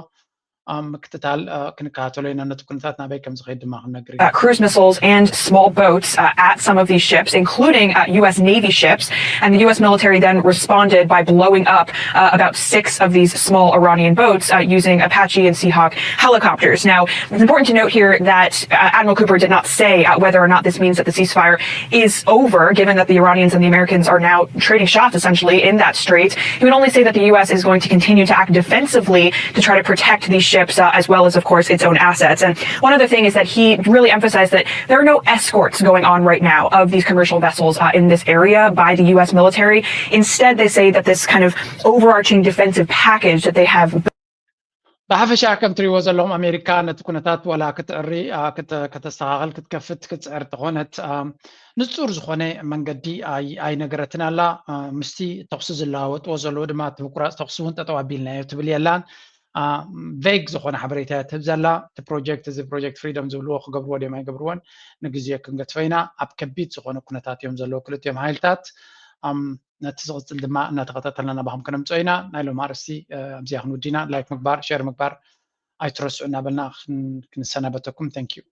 ምክትታል ክንከታተሎ ኢና። ነቲ ኩነታት ናበይ ከም ዝኸይድ ድማ ክንነግር uh, cruise missiles and small boats uh, at some of these ships, including uh, U S Navy ships. And the U S military then responded by blowing up uh, about six of these small Iranian boats uh, using Apache and Seahawk helicopters. Now, it's important to note here that uh, Admiral Cooper did not say uh, whether or not this means that the ceasefire is over, given that the Iranians and the Americans are now trading shots essentially in that strait. He would only say that the U S is going to continue to act defensively to try to protect these ships, uh, as well as, of course, its own assets. And one other thing is that he really emphasized that there are no escorts going on right now of these commercial vessels uh, in this area by the U S military. Instead, they say that this kind of overarching defensive package that they have ብሓፈሻ ከም ትሪእዎ ዘለኹም ኣሜሪካ ነቲ ኩነታት ዋላ ክትዕሪ ከተስተኻኸል ክትከፍት ክትፅዕር ተኾነት ንፁር ዝኾነ መንገዲ ኣይነገረትን ኣላ። ምስቲ ተኽሲ ዝለዋወጥዎ ዘለዎ ድማ እቲ ምቁራፅ ተኽሲ እውን ጠጠው ኣቢልናዮ ትብል የላን። ቬግ ዝኾነ ሓበሬታ ትህብ ዘላ። እቲ ፕሮጀክት እዚ ፕሮጀክት ፍሪደም ዝብልዎ ክገብርዎ ድዮም ኣይገብርዎን ንግዜ ክንገትፎ ኢና። ኣብ ከቢድ ዝኾነ ኩነታት እዮም ዘለዉ ክልቲኦም ሓይልታት። ነቲ ዝቕፅል ድማ እናተኸታተልና ናባኹም ከነምፅኦ ኢና። ናይ ሎም ኣርእስቲ ኣብዚኣ ክንውዲና ላይክ ምግባር ሸር ምግባር ኣይትረስዑ እናበልና ክንሰናበተኩም። Thank you።